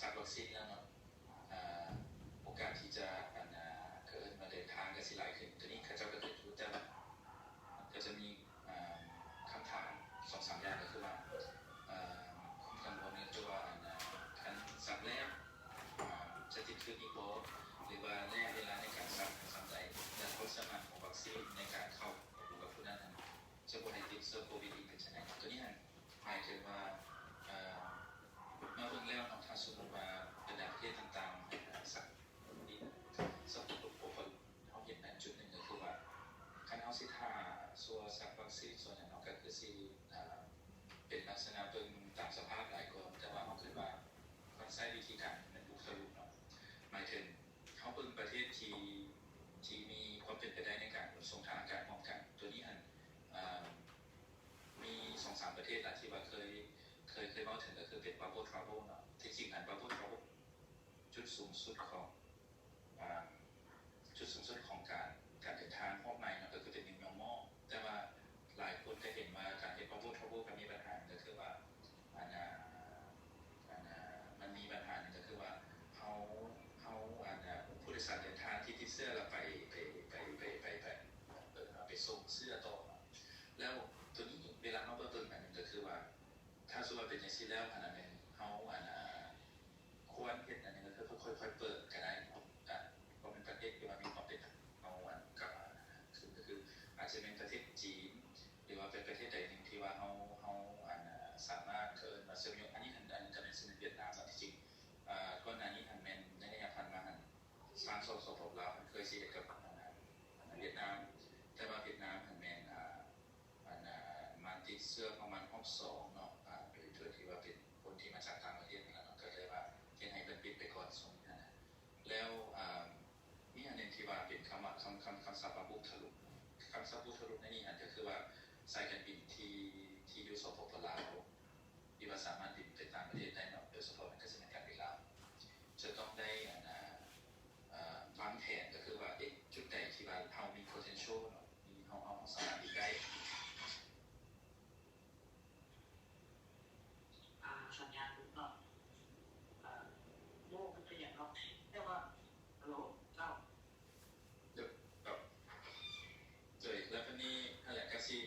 ສັກວັກຊີນແລ້ວເນາະ ອາ ໂອກາດທີ່ຈະ ອັນ ອາ ເຂົາເອີ້ນວ່າເດີນທາງກໍຊິຫຼາຍຂຶ້ນ ໂຕນີ້ເຂົາເຈົ້າກໍເຄີຍຮູ້ ແຕ່ວ່າ ກໍຈະມີ ອາ ຄຳຖາມສອງສາມຢ່າງ ກໍຄືວ່າ ອາ ຄວາມກັງວົນກໍຄືວ່າ ອັນ ອາ ຄັນສັກແລ້ວ ອາ ຈະຕິດຄືນອີກບໍ່ ຫຼືວ່າໄລຍະເວລາໃນການສັກຫັ້ນສ່ຳໃດ ແລະ ຄວາມສາມາດຂອງວັກຊີນໃນການເຂົ້າໄປຢູ່ກັບຜູ້ນັ້ນຫັ້ນ ຈະບໍ່ໃຫ້ຕິດເຊື້ອໂຄວິດອີກເປັນຈັ່ງໃດ? ໂຕນີ້ຫັ້ນໝາຍເຖິງວ່າ ເອີ ມາເບິ່ງແລ້ວເນາະ ຖ້າສົມມຸດວ່າບັນດາປະເທດຕ່າງໆ ສັກ ສັກຄົບ ເຮົາເຫັນອັນຈຸດໜຶ່ງກໍຄືວ່າ ຄັນເຮົາຊິຖ້າຊົ່ວສັກວັກຊີນສ່ວນຫຍັງເນາະ ກໍຄືຊິ ເປັນລັກສະນະເບິ່ງຕາມສະພາບຫຼາຍກວ່າ ແຕ່ວ່າເຮົາຄິດວ່າຄວນໃຊ້ວິທີການແມ່ນບຸກທະລຸເນາະ ໝາຍເຖິງເຮົາເບິ່ງປະເທດທີ່ ທີ່ມີຄວາມເປັນໄປໄດ້ໃນການຂົນສົ່ງທາງອາກາດພ້ອມກັນ ໂຕນີ້ຫັ້ນ ເອີ ມີສອງສາມປະເທດລະທີ່ວ່າເຄີຍ ເຄີຍ ເຄີຍເວົ້າເຖິງ ກໍຄືເປັນບັບເບິນທຣາເວລເນາະ ທີ່ຈິງອັນບັບເບິນທຣາເວລ ຈຸດສູງສຸດຂອງ ອາ ຈຸດສູງສຸດຂອງການ ການເດີນທາງຮອບໃໝ່ເນາະ ກໍຄືເປັນນິວນໍມໍ ແຕ່ວ່າຫຼາຍຄົນກໍເຫັນວ່າການເຮັດບັບເບິນທຣາເວລກໍມີບັນຫາ ກໍຄືວ່າ ອັນ ອາ ອັນ ອາ ມັນມີບັນຫາໜຶ່ງກໍຄືວ່າ ເຮົາ ເຮົາ ອັນ ອາ ຜູ້ໂດຍສານເດີນທາງທີ່ຕິດເຊື້ອແລ້ວໄປ ໄປ ໄປ ໄປ ໄປ ໄປສົ່ງເຊື້ອຕໍ່ ແລ້ວໂຕນີ້ເວລາເຮົາມາເບິ່ງອັນໜຶ່ງກໍຄືວ່າ ຖ້າສົມມຸດວ່າເປັນຈັ່ງຊີ້ແລ້ວ ອັນນັ້ນແມ່ນເຮົາ ອັນ ອາ ຄວນເຮັດອັນໜຶ່ງກໍຄືຄ່ອຍໆເປີດກໍໄດ້ເນາະ ກໍເພາະເປັນປະເທດທີ່ວ່າມີຄວາມເປັນເຮົາ ອັນ ກັບ ອັນ ຄື ກໍຄືອາດຈະແມ່ນປະເທດຈີນ ຫຼືວ່າເປັນປະເທດໃດໜຶ່ງທີ່ວ່າເຮົາ ເຮົາ ອັນ ສາມາດ ເອີ້ນວ່າເຊື່ອມໂຍງ ອັນນີ້ ອັນ ອັນ ກໍແມ່ນ ເຊັ່ນ ຫວຽດນາມ ທີ່ຈິງ ອາ ກ່ອນໜ້ານີ້ຫັ້ນແມ່ນໃນໄລຍະຜ່ານມາຫັ້ນ ທາງ ສປປ ລາວ ເພິ່ນເຄີຍຊິເຮັດກັບ ອັນ ຫວຽດນາມ ແຕ່ວ່າຫວຽດນາມຫັ້ນແມ່ນ ອາ ອັນ ອາ ມາຕິດເຊື້ອປະມານຮອບສອງເນາະ ອາ ໂດຍ ໂດຍທີ່ວ່າເປັນຄົນທີ່ມາຈາກຕ່າງປະເທດຫັ້ນລະເນາະ ກໍເລີຍວ່າເຮັດໃຫ້ເພິ່ນປິດໄປກ່ອນຊ່ວງນັ້ນນະ ແລ້ວ ອາ ມີອັນໜຶ່ງທີ່ວ່າເປັນຄຳວ່າ ຄຳ ຄຳ ຄຳສັບວ່າບຸກທະລຸ ຄຳສັບບຸກທະລຸໃນນີ້ຫັ້ນກໍຄືວ່າສາຍການບິນທີ່ ທີ່ຢູ່ ສປປ ລາວ ທີ່ວ່າສາມາດບິນໄປຕ່າງປະເທດໄດ້ເນາະ ໂດຍສະເພາະແມ່ນກໍຊິແມ່ນການບິນລາວ ຈະຕ້ອງໄດ້ ອັນ ອາ ອາ ວາງແຜນ ກໍຄືວ່າ ເອະ ຈຸດໃດທີ່ວ່າເຮົາມີ potential ເນາະ ມີ ເຮົາ ເຮົາ ເຮົາສາມາດບິນໄດ້ ອາ ສັນຍານຫຼຸດເນາະ ອາ ບໍ່ຮູ້ເປັນຫຍັງເນາະ ແຕ່ວ່າ ຮັລໂຫຼ ເຈົ້າ ໂດຍ ແລ້ວບັດນີ້ ຫັ້ນແຫຼະ ກໍຊິ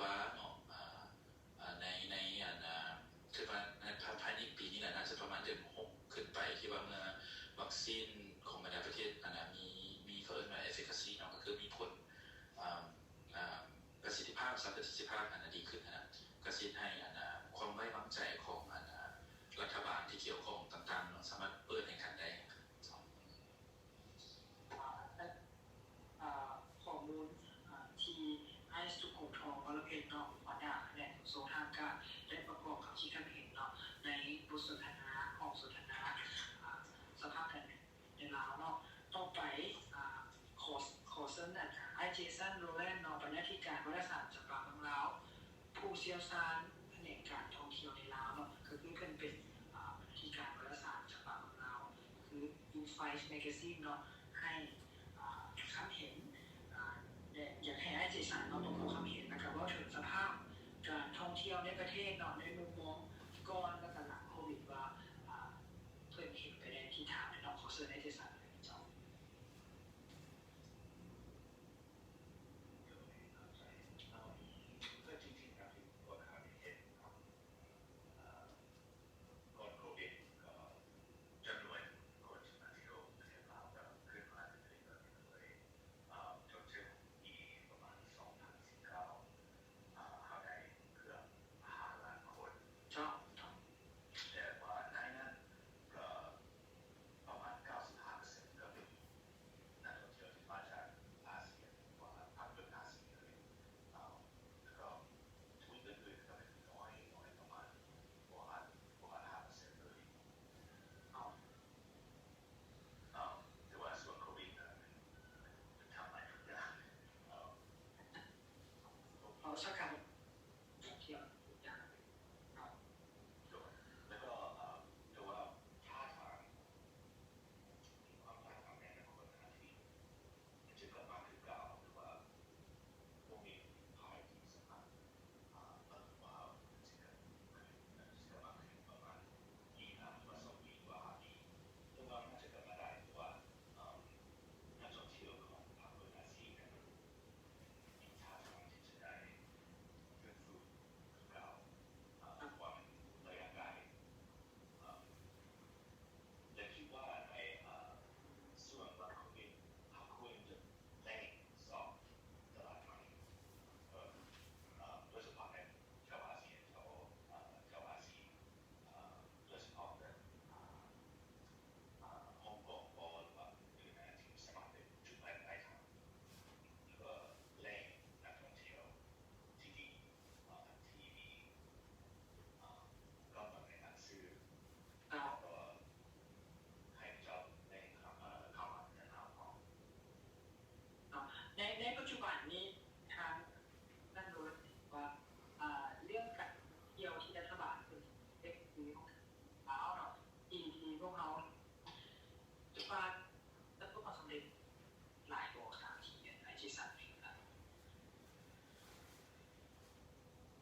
ວ່າເນາະ ອ່າ ອ່າ ໃນ ໃນ ອັນ ອ່າ ຄິດວ່າໃນພາຍ ພາຍໃນປີນີ້ແຫຼະ ໜ້າຈະປະມານເດືອນຫົກຂຶ້ນໄປ ທີ່ວ່າເມື່ອວັກຊີນຂອງບັນດາປະເທດ ອັນ ອ່າ ມີ ມີ ເຂົາເອີ້ນວ່າ efficacy ເນາະ ກໍຄືມີຜົນ ອ່າ ອ່າ ປະສິດທິພາບ ສຳປະສິດທິພາບ ອັນ ອ່າ ດີຂຶ້ນຫັ້ນນະ ກໍຊິເຮັດໃຫ້ ອັນ ອ່າ ຄວາມໄວ້ວາງໃຈຂອງ ອັນ ອ່າ ລັດຖະບານທີ່ກ່ຽວຂ້ອງຕ່າງໆເນາະ ສາມາດເປີດໃຫ້ກັນໄດ້. ອ່າ ຂໍ້ມູນ ອ່າ ທີ່ອ້າຍສຸຂຸມ ທອງວໍລະເພັດເນາະ ຫົວໜ້າຂະແໜງຂົນສົ່ງທາງອາກາດ ໄດ້ປະກອບຄຳຄິດຄຳເຫັນເນາະ ໃນບົດສົນທະນາ ຫ້ອງສົນທະນາ ອ່າ ສະພາການບິນໃນລາວເນາະ. ຕໍ່ໄປ ອ່າ ຂໍ ຂໍເຊີນ ອ່າ ອ້າຍ ເຈສັນ ໂຣແລນ ເນາະ ບັນນາທິການວາລະສານຈຳປາເມືອງລາວ ຜູ້ຊ່ຽວຊານພະແນກການທ່ອງທ່ຽວໃນລາວເນາະ ກໍຄືເພິ່ນເປັນ ອ່າ ບັນນາທິການວາລະສານຈຳປາເມືອງລາວ ຄື Insight Magazine ເນາະ ໃຫ້ ອ່າ ຄຳເຫັນ ອ່າ ແລະ ຢາກໃຫ້ອ້າຍ ເຈສັນ ເນາະ ປະກອບຄຳເຫັນ ແລ້ວກໍເວົ້າເຖິງສະພາບການທ່ອງທ່ຽວໃນປະເທດເນາະ ໃນມຸມມອງກ່ອນ ແລ້ວກໍຫຼັງໂຄວິດ ວ່າ ອ່າ ເພິ່ນເຫັນໄປໃນທິດທາງໃດເນາະ. ຂໍເຊີນອ້າຍ ເຈສັນ ເລີຍເຈົ້າ. ກ່ອນໂຄວິດກໍຈຳນວນຄົນທີ່ມາທ່ຽວປະເທດລາວກໍຂຶ້ນມາເລື້ອຍໆ ເອີ ຈົນເຖິງປີປະມານສອງພັນສິບເກົ້າ ເຮົາໄດ້ເກືອບຫ້າລ້ານຄົນ. ເຈົ້າ ເຈົ້າ. ແຕ່ວ່າໃນນັ້ນກໍປະມານເກົ້າສິບຫ້າເປີເຊັນກໍເປັນນັກທ່ອງທ່ຽວທີ່ມາຈາກອາຊຽນ ວ່າພາກເລິກອາຊຽນເລີຍ. ເອີ ແລ້ວກໍທະວີບອື່ນໆກໍເປັນນ້ອຍ ນ້ອຍປະມານ ບໍ່ຮອດ ບໍ່ຮອດຫ້າເປີເຊັນເລີຍ. ເອົາ ເອົາ ແຕ່ວ່າຊ່ວງໂຄວິດນະ ເປັນ ເປັນທຳໃໝທຸກຢ່າງ. ເອົາ ເອົາ ສະກັດ ສະກັດທຸກຢ່າງ. ເອົາ ໂດຍ ແລ້ວກໍ ເອີ ແຕ່ວ່າທ່າທາງ ມີຄວາມທ້າທາຍໃນອະນາຄົດທີ່ ມັນຈະກັບມາຄືເກົ່າ ຫຼືວ່າບໍ່ມີໃຜທີ່ສາມາດ ອ່າ ເບິ່ງວ່າມັນຊິກັບ ມັນຊິກັບມາຄືປະມານປີໜ້າ ຫຼືວ່າສອງປີ ຫຼືວ່າຫ້າປີ ແຕ່ວ່າມັນຈະກັບມາໄດ້ ເພາະວ່າ ເອີ ນັກທ່ອງທ່ຽວຂອງພາກເມືອງອາຊີນະ ມີທ່າທາງທີ່ຈະໄດ້ຟື້ນຟູຄືເກົ່າ ເອີ ເພາະວ່າມັນໄລຍະໄກ. ເອີ ແລະ ຄິດວ່າໃນ ເອີ ຊ່ວງຫຼັງໂຄວິດ ເຮົາຄວນຈະແລ່ນຊອກຕະຫຼາດໃໝ່ ເອີ ໂດຍສະເພາະໃນແຖວອາຊຽນ ແຖວ ເອີ ແຖວອາຊີ ເອີ ໂດຍສະເພາະແບບ ເອີ ຮົງກົງບໍ ຫຼືວ່າອື່ນໆ ທີ່ສາມາດເປັນຈຸດໝາຍປາຍທາງ ແລ້ວກໍແຫຼ່ງນັກທ່ອງທ່ຽວທີ່ດີ ທີ່ມີ ກຳລັງໃນການຊື້ ເຈົ້າ ແລ້ວກໍໃຫ້ເຂົາເຈົ້າໄດ້ເຂົ້າມາ ເຂົ້າມາເປັນລາວພ້ອມ. ໃນ ໃນປັດຈຸບັນນີ້ ທາງທ່ານໂດຍວ່າ ເລື່ອງການທ່ອງທ່ຽວທີ່ລັດຖະບານເພິ່ນເຮັດຢູ່ລາວເນາະ ທີ່ ທີ່ພວກເຮົາ ຈະວ່າປະສົບຄວາມສຳເລັດຫຼາຍບໍ່ ຕາມທີ່ ອັນ ອ້າຍ ເຈສັນ ເຫັນນະ?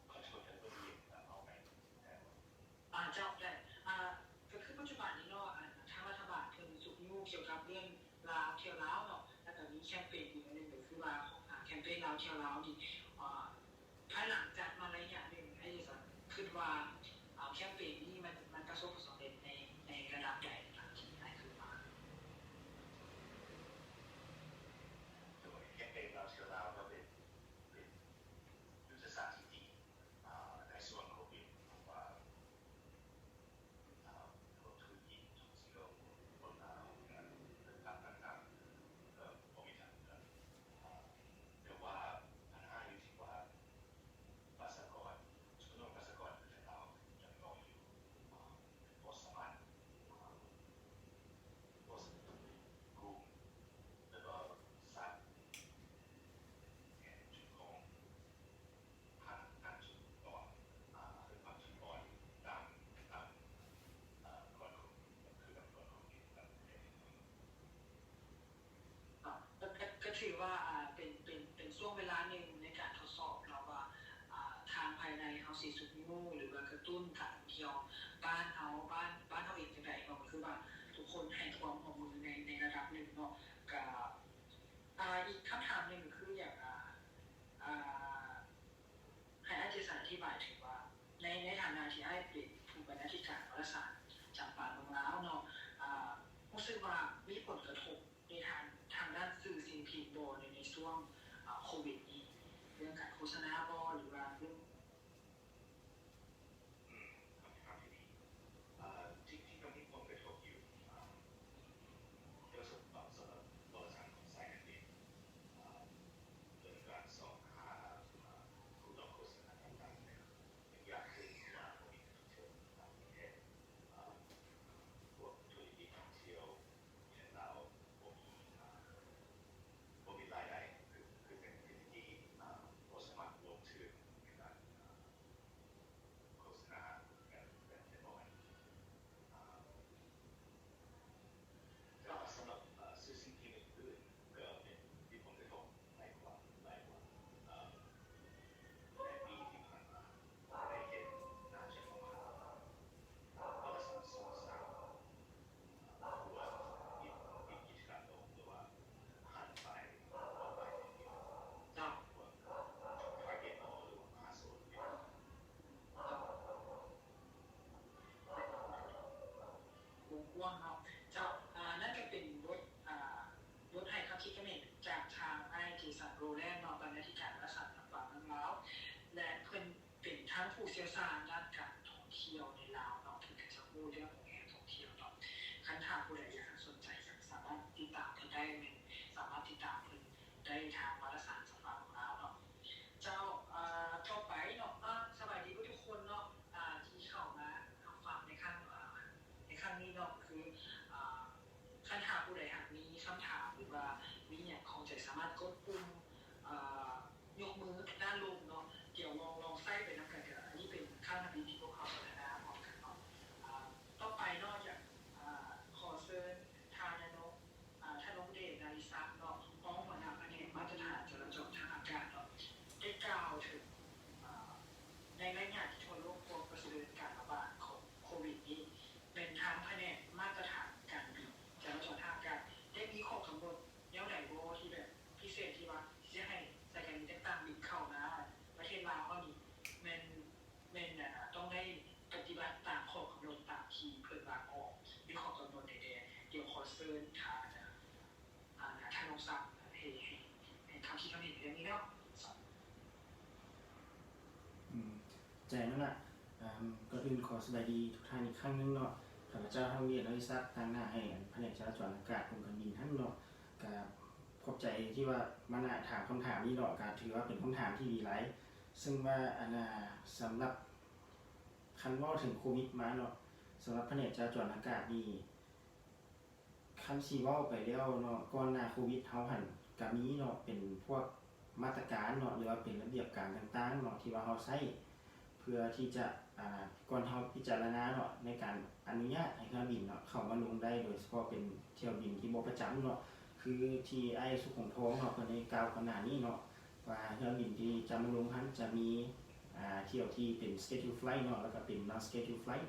ຂໍໂທດ ເດີ ບໍ່ໄດ້ຍິນ ເວົ້າໃໝ່. ອາ ເຈົ້າ ໄດ້ ອາ ກໍຄືປັດຈຸບັນນີ້ເນາະ ອັນ ທາງລັດຖະບານເພິ່ນຊຸກຍູ້ກ່ຽວກັບເລື່ອງລາວທ່ຽວລາວເນາະ ແລ້ວກໍມີແຄມເປນອີກອັນໜຶ່ງ ກໍຄືວ່າ ອາ ແຄມເປນລາວທ່ຽວລາວນີ້ ອາ ພາຍຫຼັງຈາກມາໄລຍະໜຶ່ງ ອ້າຍ ເຈສັນ ຄິດວ່າ ອາ ແຄມເປນນີ້ມັນ ມັນປະສົບຜົນສຳເລັດໃນ ໃນລະດັບໃດ ຕາມທີ່ອ້າຍຄິດວ່າ? ໂດຍ ແຄມເປນລາວທ່ຽວລາວກໍເປັນ ເປັນຍຸດທະສາດທີ່ດີ ອາ ໃນຊ່ວງໂຄວິດ ເພາະວ່າ ອາ ນັກລົງທຶນຈີນ ທ່ອງທ່ຽວ ຄົນລາວ ການເດີນທາງຕ່າງໆ ກໍບໍ່ມີທາງເລືອກ ອາ ແຕ່ວ່າບັນຫາຢູ່ທີ່ວ່າ ປະຊາກອນ ຈຳນວນປະຊາກອນຂອງລາວຍັງໜ້ອຍຢູ່ ອາ ບໍ່ສາມາດ ອາ ບໍ່ສາມາດກຸມ ແລ້ວກໍສັດ ແທນຈຸດຂອງ ກໍ ກໍ ກໍຖືວ່າ ອ່າ ເປັນ ເປັນ ເປັນຊ່ວງເວລາໜຶ່ງໃນການທົດສອບເນາະວ່າ ອ່າ ທາງພາຍໃນເຮົາຊິຊຸກຍູ້ ຫຼືວ່າກະຕຸ້ນການທ່ອງທ່ຽວບ້ານເຮົາ ບ້ານ ບ້ານເຮົາເອງຈັ່ງໃດເນາະ ກໍຄືວ່າທຸກຄົນໃຫ້ຄວາມຮ່ວມມືໃນ ໃນລະດັບໜຶ່ງເນາະ ກະ ອ່າ ອີກຄຳຖາມໜຶ່ງກໍຄື ຢາກ ອ່າ ອ່າ ເຈົ້າ ອາ ນັ້ນກໍເປັນບົດ ອາ ບົດໃຫ້ຄຳຄິດຄຳເຫັນຈາກທາງອ້າຍ ເຈສັນ ໂຣແລນ ເນາະ ບັນນາທິການວາລະສານສັດປ່າເມືອງລາວ ແລະ ເພິ່ນເປັນທັງຜູ້ຊ່ຽວຊານດ້ານການທ່ອງທ່ຽວໃນລາວເນາະ ເພິ່ນກໍຈະຮູ້ເລື່ອງຂອງແນວທ່ອງທ່ຽວເນາະ. ຄັນຖ້າຜູ້ໃດຢາກສົນໃຈ ກໍສາມາດຕິດຕາມເພິ່ນໄດ້ ແມ່ນສາມາດຕິດຕາມເພິ່ນໄດ້ທາງວາລະສານສັດປ່າເມືອງລາວເນາະ. ເຈົ້າ ອາ ຕໍ່ໄປເນາະ ອາ ສະບາຍດີເບິດທຸກຄົນເນາະ ອາ ທີ່ເຂົ້າມາຮັບຟັງໃນຄັ້ງ ອາ ໃນຄັ້ງນີ້ເນາະ ຄື ອາ ຄັນຖ້າຜູ້ໃດຫາກມີຄຳຖາມ ຫຼືວ່າມີຫຍັງຂ້ອງໃຈ ສາມາດກົດປຸ່ມ ອາ ຍົກມືດ້ານລຸ່ມເນາະ. ດຽວລອງ ລອງໃຊ້ໄປນຳກັນເດີ. ອັນນີ້ເປັນຄັ້ງທຳອິດທີ່ພວກເຮົາສົນທະນາພ້ອມກັນເນາະ. ອາ ຕໍ່ໄປເນາະ ຢາກ ອາ ຂໍເຊີນທ່ານນາຍົກ ອາ ທະນົງເດດ ນາລິສັກ ເນາະ ຮອງຫົວໜ້າພະແນກມາດຕະຖານຈະລາຈອນທາງອາກາດເນາະ ໄດ້ກ່າວເຖິງ ອາ ໃນໄລຍະທີ່ທົ່ວໂລກພວມປະເຊີນການລະບາດຂອງໂຄວິດນີ້ ແມ່ນທາງພະແນກມາດຕະຖານການບິນຈະລາຈອນທາງອາກາດ ໄດ້ມີຂໍ້ກຳນົດແນວໃດບໍ່ ທີ່ແບບພິເສດ ທີ່ວ່າຊິໃຫ້ສາຍການບິນຕ່າງໆບິນເຂົ້າມາປະເທດລາວເຮົານີ້ ແມ່ນ ແມ່ນ ອາ ຕ້ອງໄດ້ປະຕິບັດຕາມຂໍ້ກຳນົດຕາມທີ່ເພິ່ນວາງອອກ ມີຂໍ້ກຳນົດໃດແດ່? ດຽວຂໍເຊີນທ່ານ ອາ ອາ ທ່ານນາຍົກສັກ ໃຫ້ ໃຫ້ ໃຫ້ຄຳຄິດຄຳເຫັນເລື່ອງນີ້ເນາະ. ອືມ ໃຈນັ້ນລະ. ອາ ກ່ອນອື່ນຂໍສະບາຍດີທຸກທ່ານອີກຄັ້ງໜຶ່ງເນາະ. ຂ້າພະເຈົ້າ ທະນົງເດດ ນາລິສັກ ຕາງໜ້າໃຫ້ພະແນກຈະລາຈອນອາກາດ ກົມການບິນຫັ້ນເນາະ. ກະຂອບໃຈທີ່ວ່າມານະຖາມຄຳຖາມນີ້ເນາະ ກະຖືວ່າເປັນຄຳຖາມທີ່ດີຫຼາຍ. ເຊິ່ງວ່າ ອັນນ່າ ສຳລັບ ຄັນເວົ້າເຖິງໂຄວິດມາເນາະ ສຳລັບພະແນກຈະລາຈອນອາກາດນີ້ ຄັນຊິເວົ້າໄປແລ້ວເນາະ ກ່ອນໜ້າໂຄວິດເຮົາຫັ້ນກະມີເນາະ ເປັນພວກມາດຕະການເນາະ ຫຼືວ່າເປັນລະບຽບການຕ່າງໆເນາະ ທີ່ວ່າເຮົາໃຊ້ເພື່ອທີ່ຈະ ອາ ກ່ອນເຮົາພິຈາລະນາເນາະ ໃນການອະນຸຍາດໃຫ້ເຮືອບິນເນາະ ເຂົ້າມາລົງໄດ້ ໂດຍສະເພາະເປັນຖ້ຽວບິນທີ່ບໍ່ປະຈຳເນາະ ຄືທີ່ອ້າຍ ສຸຂົງທອງ ເນາະ ເພິ່ນໄດ້ກ່າວກ່ອນໜ້ານີ້ເນາະ ວ່າເຮືອບິນທີ່ຈະມາລົງຫັ້ນຈະມີ ອາ ຖ້ຽວທີ່ເປັນ schedule flight ເນາະ ແລ້ວກໍເປັນ non schedule flight.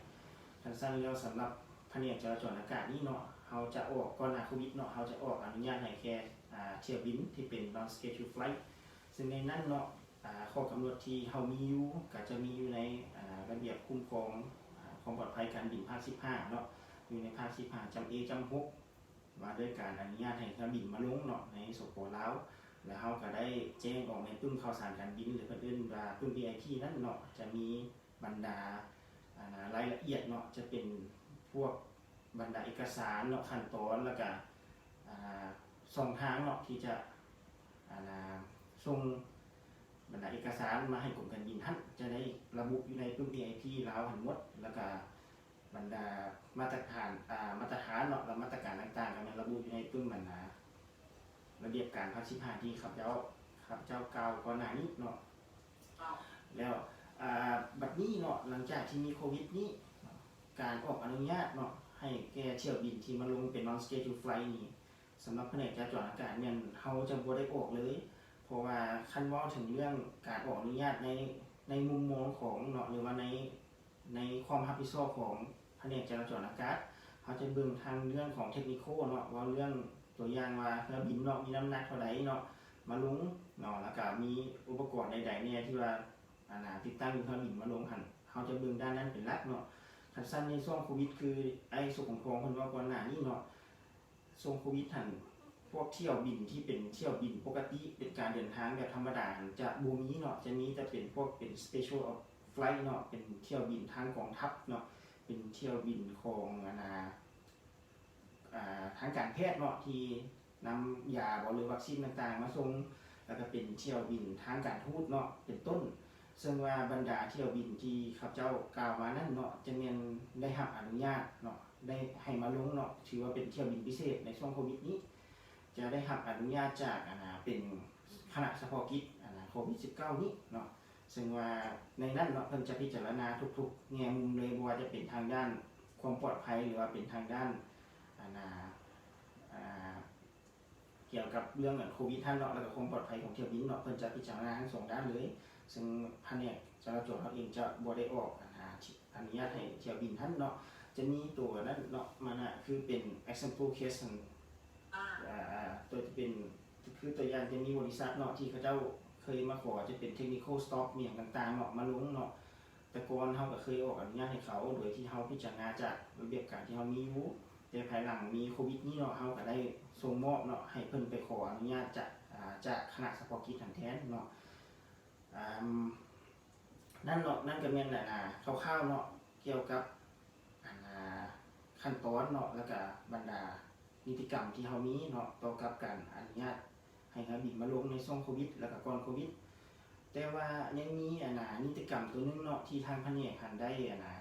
ຄັນຊັ້ນແລ້ວ ສຳລັບພະແນກຈະລາຈອນອາກາດນີ້ເນາະ ເຮົາຈະອອກ ກ່ອນໜ້າໂຄວິດເນາະ ເຮົາຈະອອກອະນຸຍາດໃຫ້ແຄ່ ອາ ຖ້ຽວບິນທີ່ເປັນ non schedule flight ເຊິ່ງໃນນັ້ນເນາະ ອາ ຂໍ້ກຳນົດທີ່ເຮົາມີຢູ່ ກໍຈະມີຢູ່ໃນ ອາ ລະບຽບຄຸ້ມຄອງ ອາ ຄວາມປອດໄພການບິນພາກສິບຫ້າເນາະ ຢູ່ໃນພາກສິບຫ້າ ຈຳ A ຈຳ ຫົກ ວ່າດ້ວຍການອະນຸຍາດໃຫ້ເຮືອບິນມາລົງເນາະ ໃນ ສປ ລາວ ແລ້ວເຮົາກໍໄດ້ແຈ້ງອອກໃນປຶ້ມຂ່າວສານການບິນ ຫຼືເພິ່ນເອີ້ນວ່າປຶ້ມ VIP ນັ້ນເນາະ ຈະມີບັນດາ ອາ ລາຍລະອຽດເນາະ ຈະເປັນພວກບັນດາເອກະສານເນາະ ຂັ້ນຕອນ ແລ້ວກະ ອາ ຊ່ອງທາງເນາະ ທີ່ຈະ ອາ ສົ່ງບັນດາເອກະສານມາໃຫ້ກົມການບິນຫັ້ນ ຈະໄດ້ລະບຸຢູ່ໃນປຶ້ມ VIP ລາວຫັ້ນໝົດ ແລ້ວກະ ບັນດາມາດຕະຖານ ອາ ມາດຕະຖານເນາະ ແລະ ມາດຕະການຕ່າງໆ ກໍແມ່ນລະບຸຢູ່ໃນປຶ້ມ ອັນນາ ລະບຽບການພາກສິບຫ້າ ທີ່ຂ້າພະເຈົ້າ ຂ້າພະເຈົ້າກ່າວກ່ອນໜ້ານີ້ເນາະ. ແລ້ວ ອາ ບັດນີ້ເນາະ ຫຼັງຈາກທີ່ມີໂຄວິດນີ້ ການອອກອະນຸຍາດເນາະ ໃຫ້ແກ່ຖ້ຽວບິນທີ່ມາລົງເປັນ non schedule flight ນີ້ ສຳລັບພະແນກຈະລາຈອນອາກາດແມ່ນເຮົາຈະບໍ່ໄດ້ອອກເລີຍ ເພາະວ່າຄັນເວົ້າເຖິງເລື່ອງການອອກອະນຸຍາດໃນ ໃນມຸມມອງຂອງເນາະ ຫຼືວ່າໃນ ໃນຄວາມຮັບຜິດຊອບຂອງພະແນກຈະລາຈອນອາກາດ ເຮົາຈະເບິ່ງທາງເລື່ອງຂອງ technical ເນາະ ເວົ້າເລື່ອງຕົວຢ່າງວ່າເຮືອບິນເນາະ ມີນ້ຳໜັກເທົ່າໃດເນາະ ມາລົງເນາະ ແລ້ວກະມີອຸປະກອນໃດໆແດ່ທີ່ວ່າ ອັນນາ ຕິດຕັ້ງຢູ່ເຮືອບິນມາລົງຫັ້ນ ເຮົາຈະເບິ່ງດ້ານນັ້ນເປັນຫຼັກເນາະ. ຄັນຊັ້ນໃນຊ່ວງໂຄວິດ ຄືອ້າຍສຸກຂອງພວກເພິ່ນເວົ້າກ່ອນໜ້ານີ້ເນາະ ຊ່ວງໂຄວິດຫັ້ນ ພວກຖ້ຽວບິນທີ່ເປັນຖ້ຽວບິນປົກກະຕິ ເປັນການເດີນທາງແບບທຳມະດາຫັ້ນ ຈະບໍ່ມີເນາະ ຈະມີແຕ່ເປັນພວກເປັນ special flight ເນາະ ເປັນຖ້ຽວບິນທາງກອງທັບເນາະ ເປັນຖ້ຽວບິນຂອງ ອັນນາ ອາ ທາງການແພດເນາະ ທີ່ນຳຢາບໍ ຫຼືວັກຊີນຕ່າງໆມາສົ່ງ ແລ້ວກະເປັນຖ້ຽວບິນທາງການທູດເນາະ ເປັນຕົ້ນ. ເຊິ່ງວ່າບັນດາຖ້ຽວບິນທີ່ຂ້າພະເຈົ້າກ່າວມານັ້ນເນາະ ຈະແມ່ນໄດ້ຮັບອະນຸຍາດເນາະ ໄດ້ໃຫ້ມາລົງເນາະ ຖືວ່າເປັນຖ້ຽວບິນພິເສດໃນຊ່ວງໂຄວິດນີ້ ຈະໄດ້ຮັບອະນຸຍາດຈາກ ອັນນາ ເປັນຄະນະສະເພາະກິດ ອັນນາ ໂຄວິດສິບເກົ້ານີ້ເນາະ. ເຊິ່ງວ່າໃນນັ້ນເນາະ ເພິ່ນຈະພິຈາລະນາທຸກໆແງ່ມຸມເລີຍ ບໍ່ວ່າຈະເປັນທາງດ້ານຄວາມປອດໄພ ຫຼືວ່າເປັນທາງດ້ານ ອັນນາ ອາ ກ່ຽວກັບເລື່ອງ ອັນ ໂຄວິດຫັ້ນເນາະ ແລ້ວກະຄວາມປອດໄພຂອງຖ້ຽວບິນເນາະ ເພິ່ນຈະພິຈາລະນາທັງສອງດ້ານເລີຍ. ເຊິ່ງພະແນກຈະລາຈອນເຮົາເອງຈະບໍ່ໄດ້ອອກ ອາ ອະນຸຍາດໃຫ້ຖ້ຽວບິນຫັ້ນເນາະ ຈະມີໂຕນັ້ນເນາະ ມານະ ຄືເປັນ example case ຫັ້ນ ອາ ອາ ໂຕຈະເປັນ ຄືຕົວຢ່າງຈະມີບໍລິສັດເນາະ ທີ່ເຂົາເຈົ້າເຄີຍມາຂໍ ຈະເປັນ technical stop ອີ່ຫຍັງຕ່າງໆເນາະ ມາລົງເນາະ. ແຕ່ກ່ອນເຮົາກະເຄີຍອອກອະນຸຍາດໃຫ້ເຂົາ ໂດຍທີ່ເຮົາພິຈາລະນາຈາກລະບຽບການທີ່ເຮົາມີຢູ່ ແຕ່ພາຍຫຼັງມີໂຄວິດນີ້ເນາະ ເຮົາກໍໄດ້ສົ່ງມອບເນາະ ໃຫ້ເພິ່ນໄປຂໍອະນຸຍາດຈາກ ອາ ຈາກຄະນະສະເພາະກິດຫັ້ນແທນເນາະ. ອາ ນັ້ນເນາະ ນັ້ນກໍແມ່ນ ອາ ຄ່າວໆເນາະ ກ່ຽວກັບ ອາ ຂັ້ນຕອນເນາະ ແລ້ວກະບັນດານິຕິກຳທີ່ເຮົາມີເນາະ ຕໍ່ກັບການອະນຸຍາດໃຫ້ເຮືອບິນມາລົງໃນຊ່ວງໂຄວິດ ແລ້ວກະກ່ອນໂຄວິດ. ແຕ່ວ່າຍັງມີ ອາ ນິຕິກຳຕົວໜຶ່ງເນາະ ທີ່ທາງພະແນກຫັ້ນໄດ້ ອາ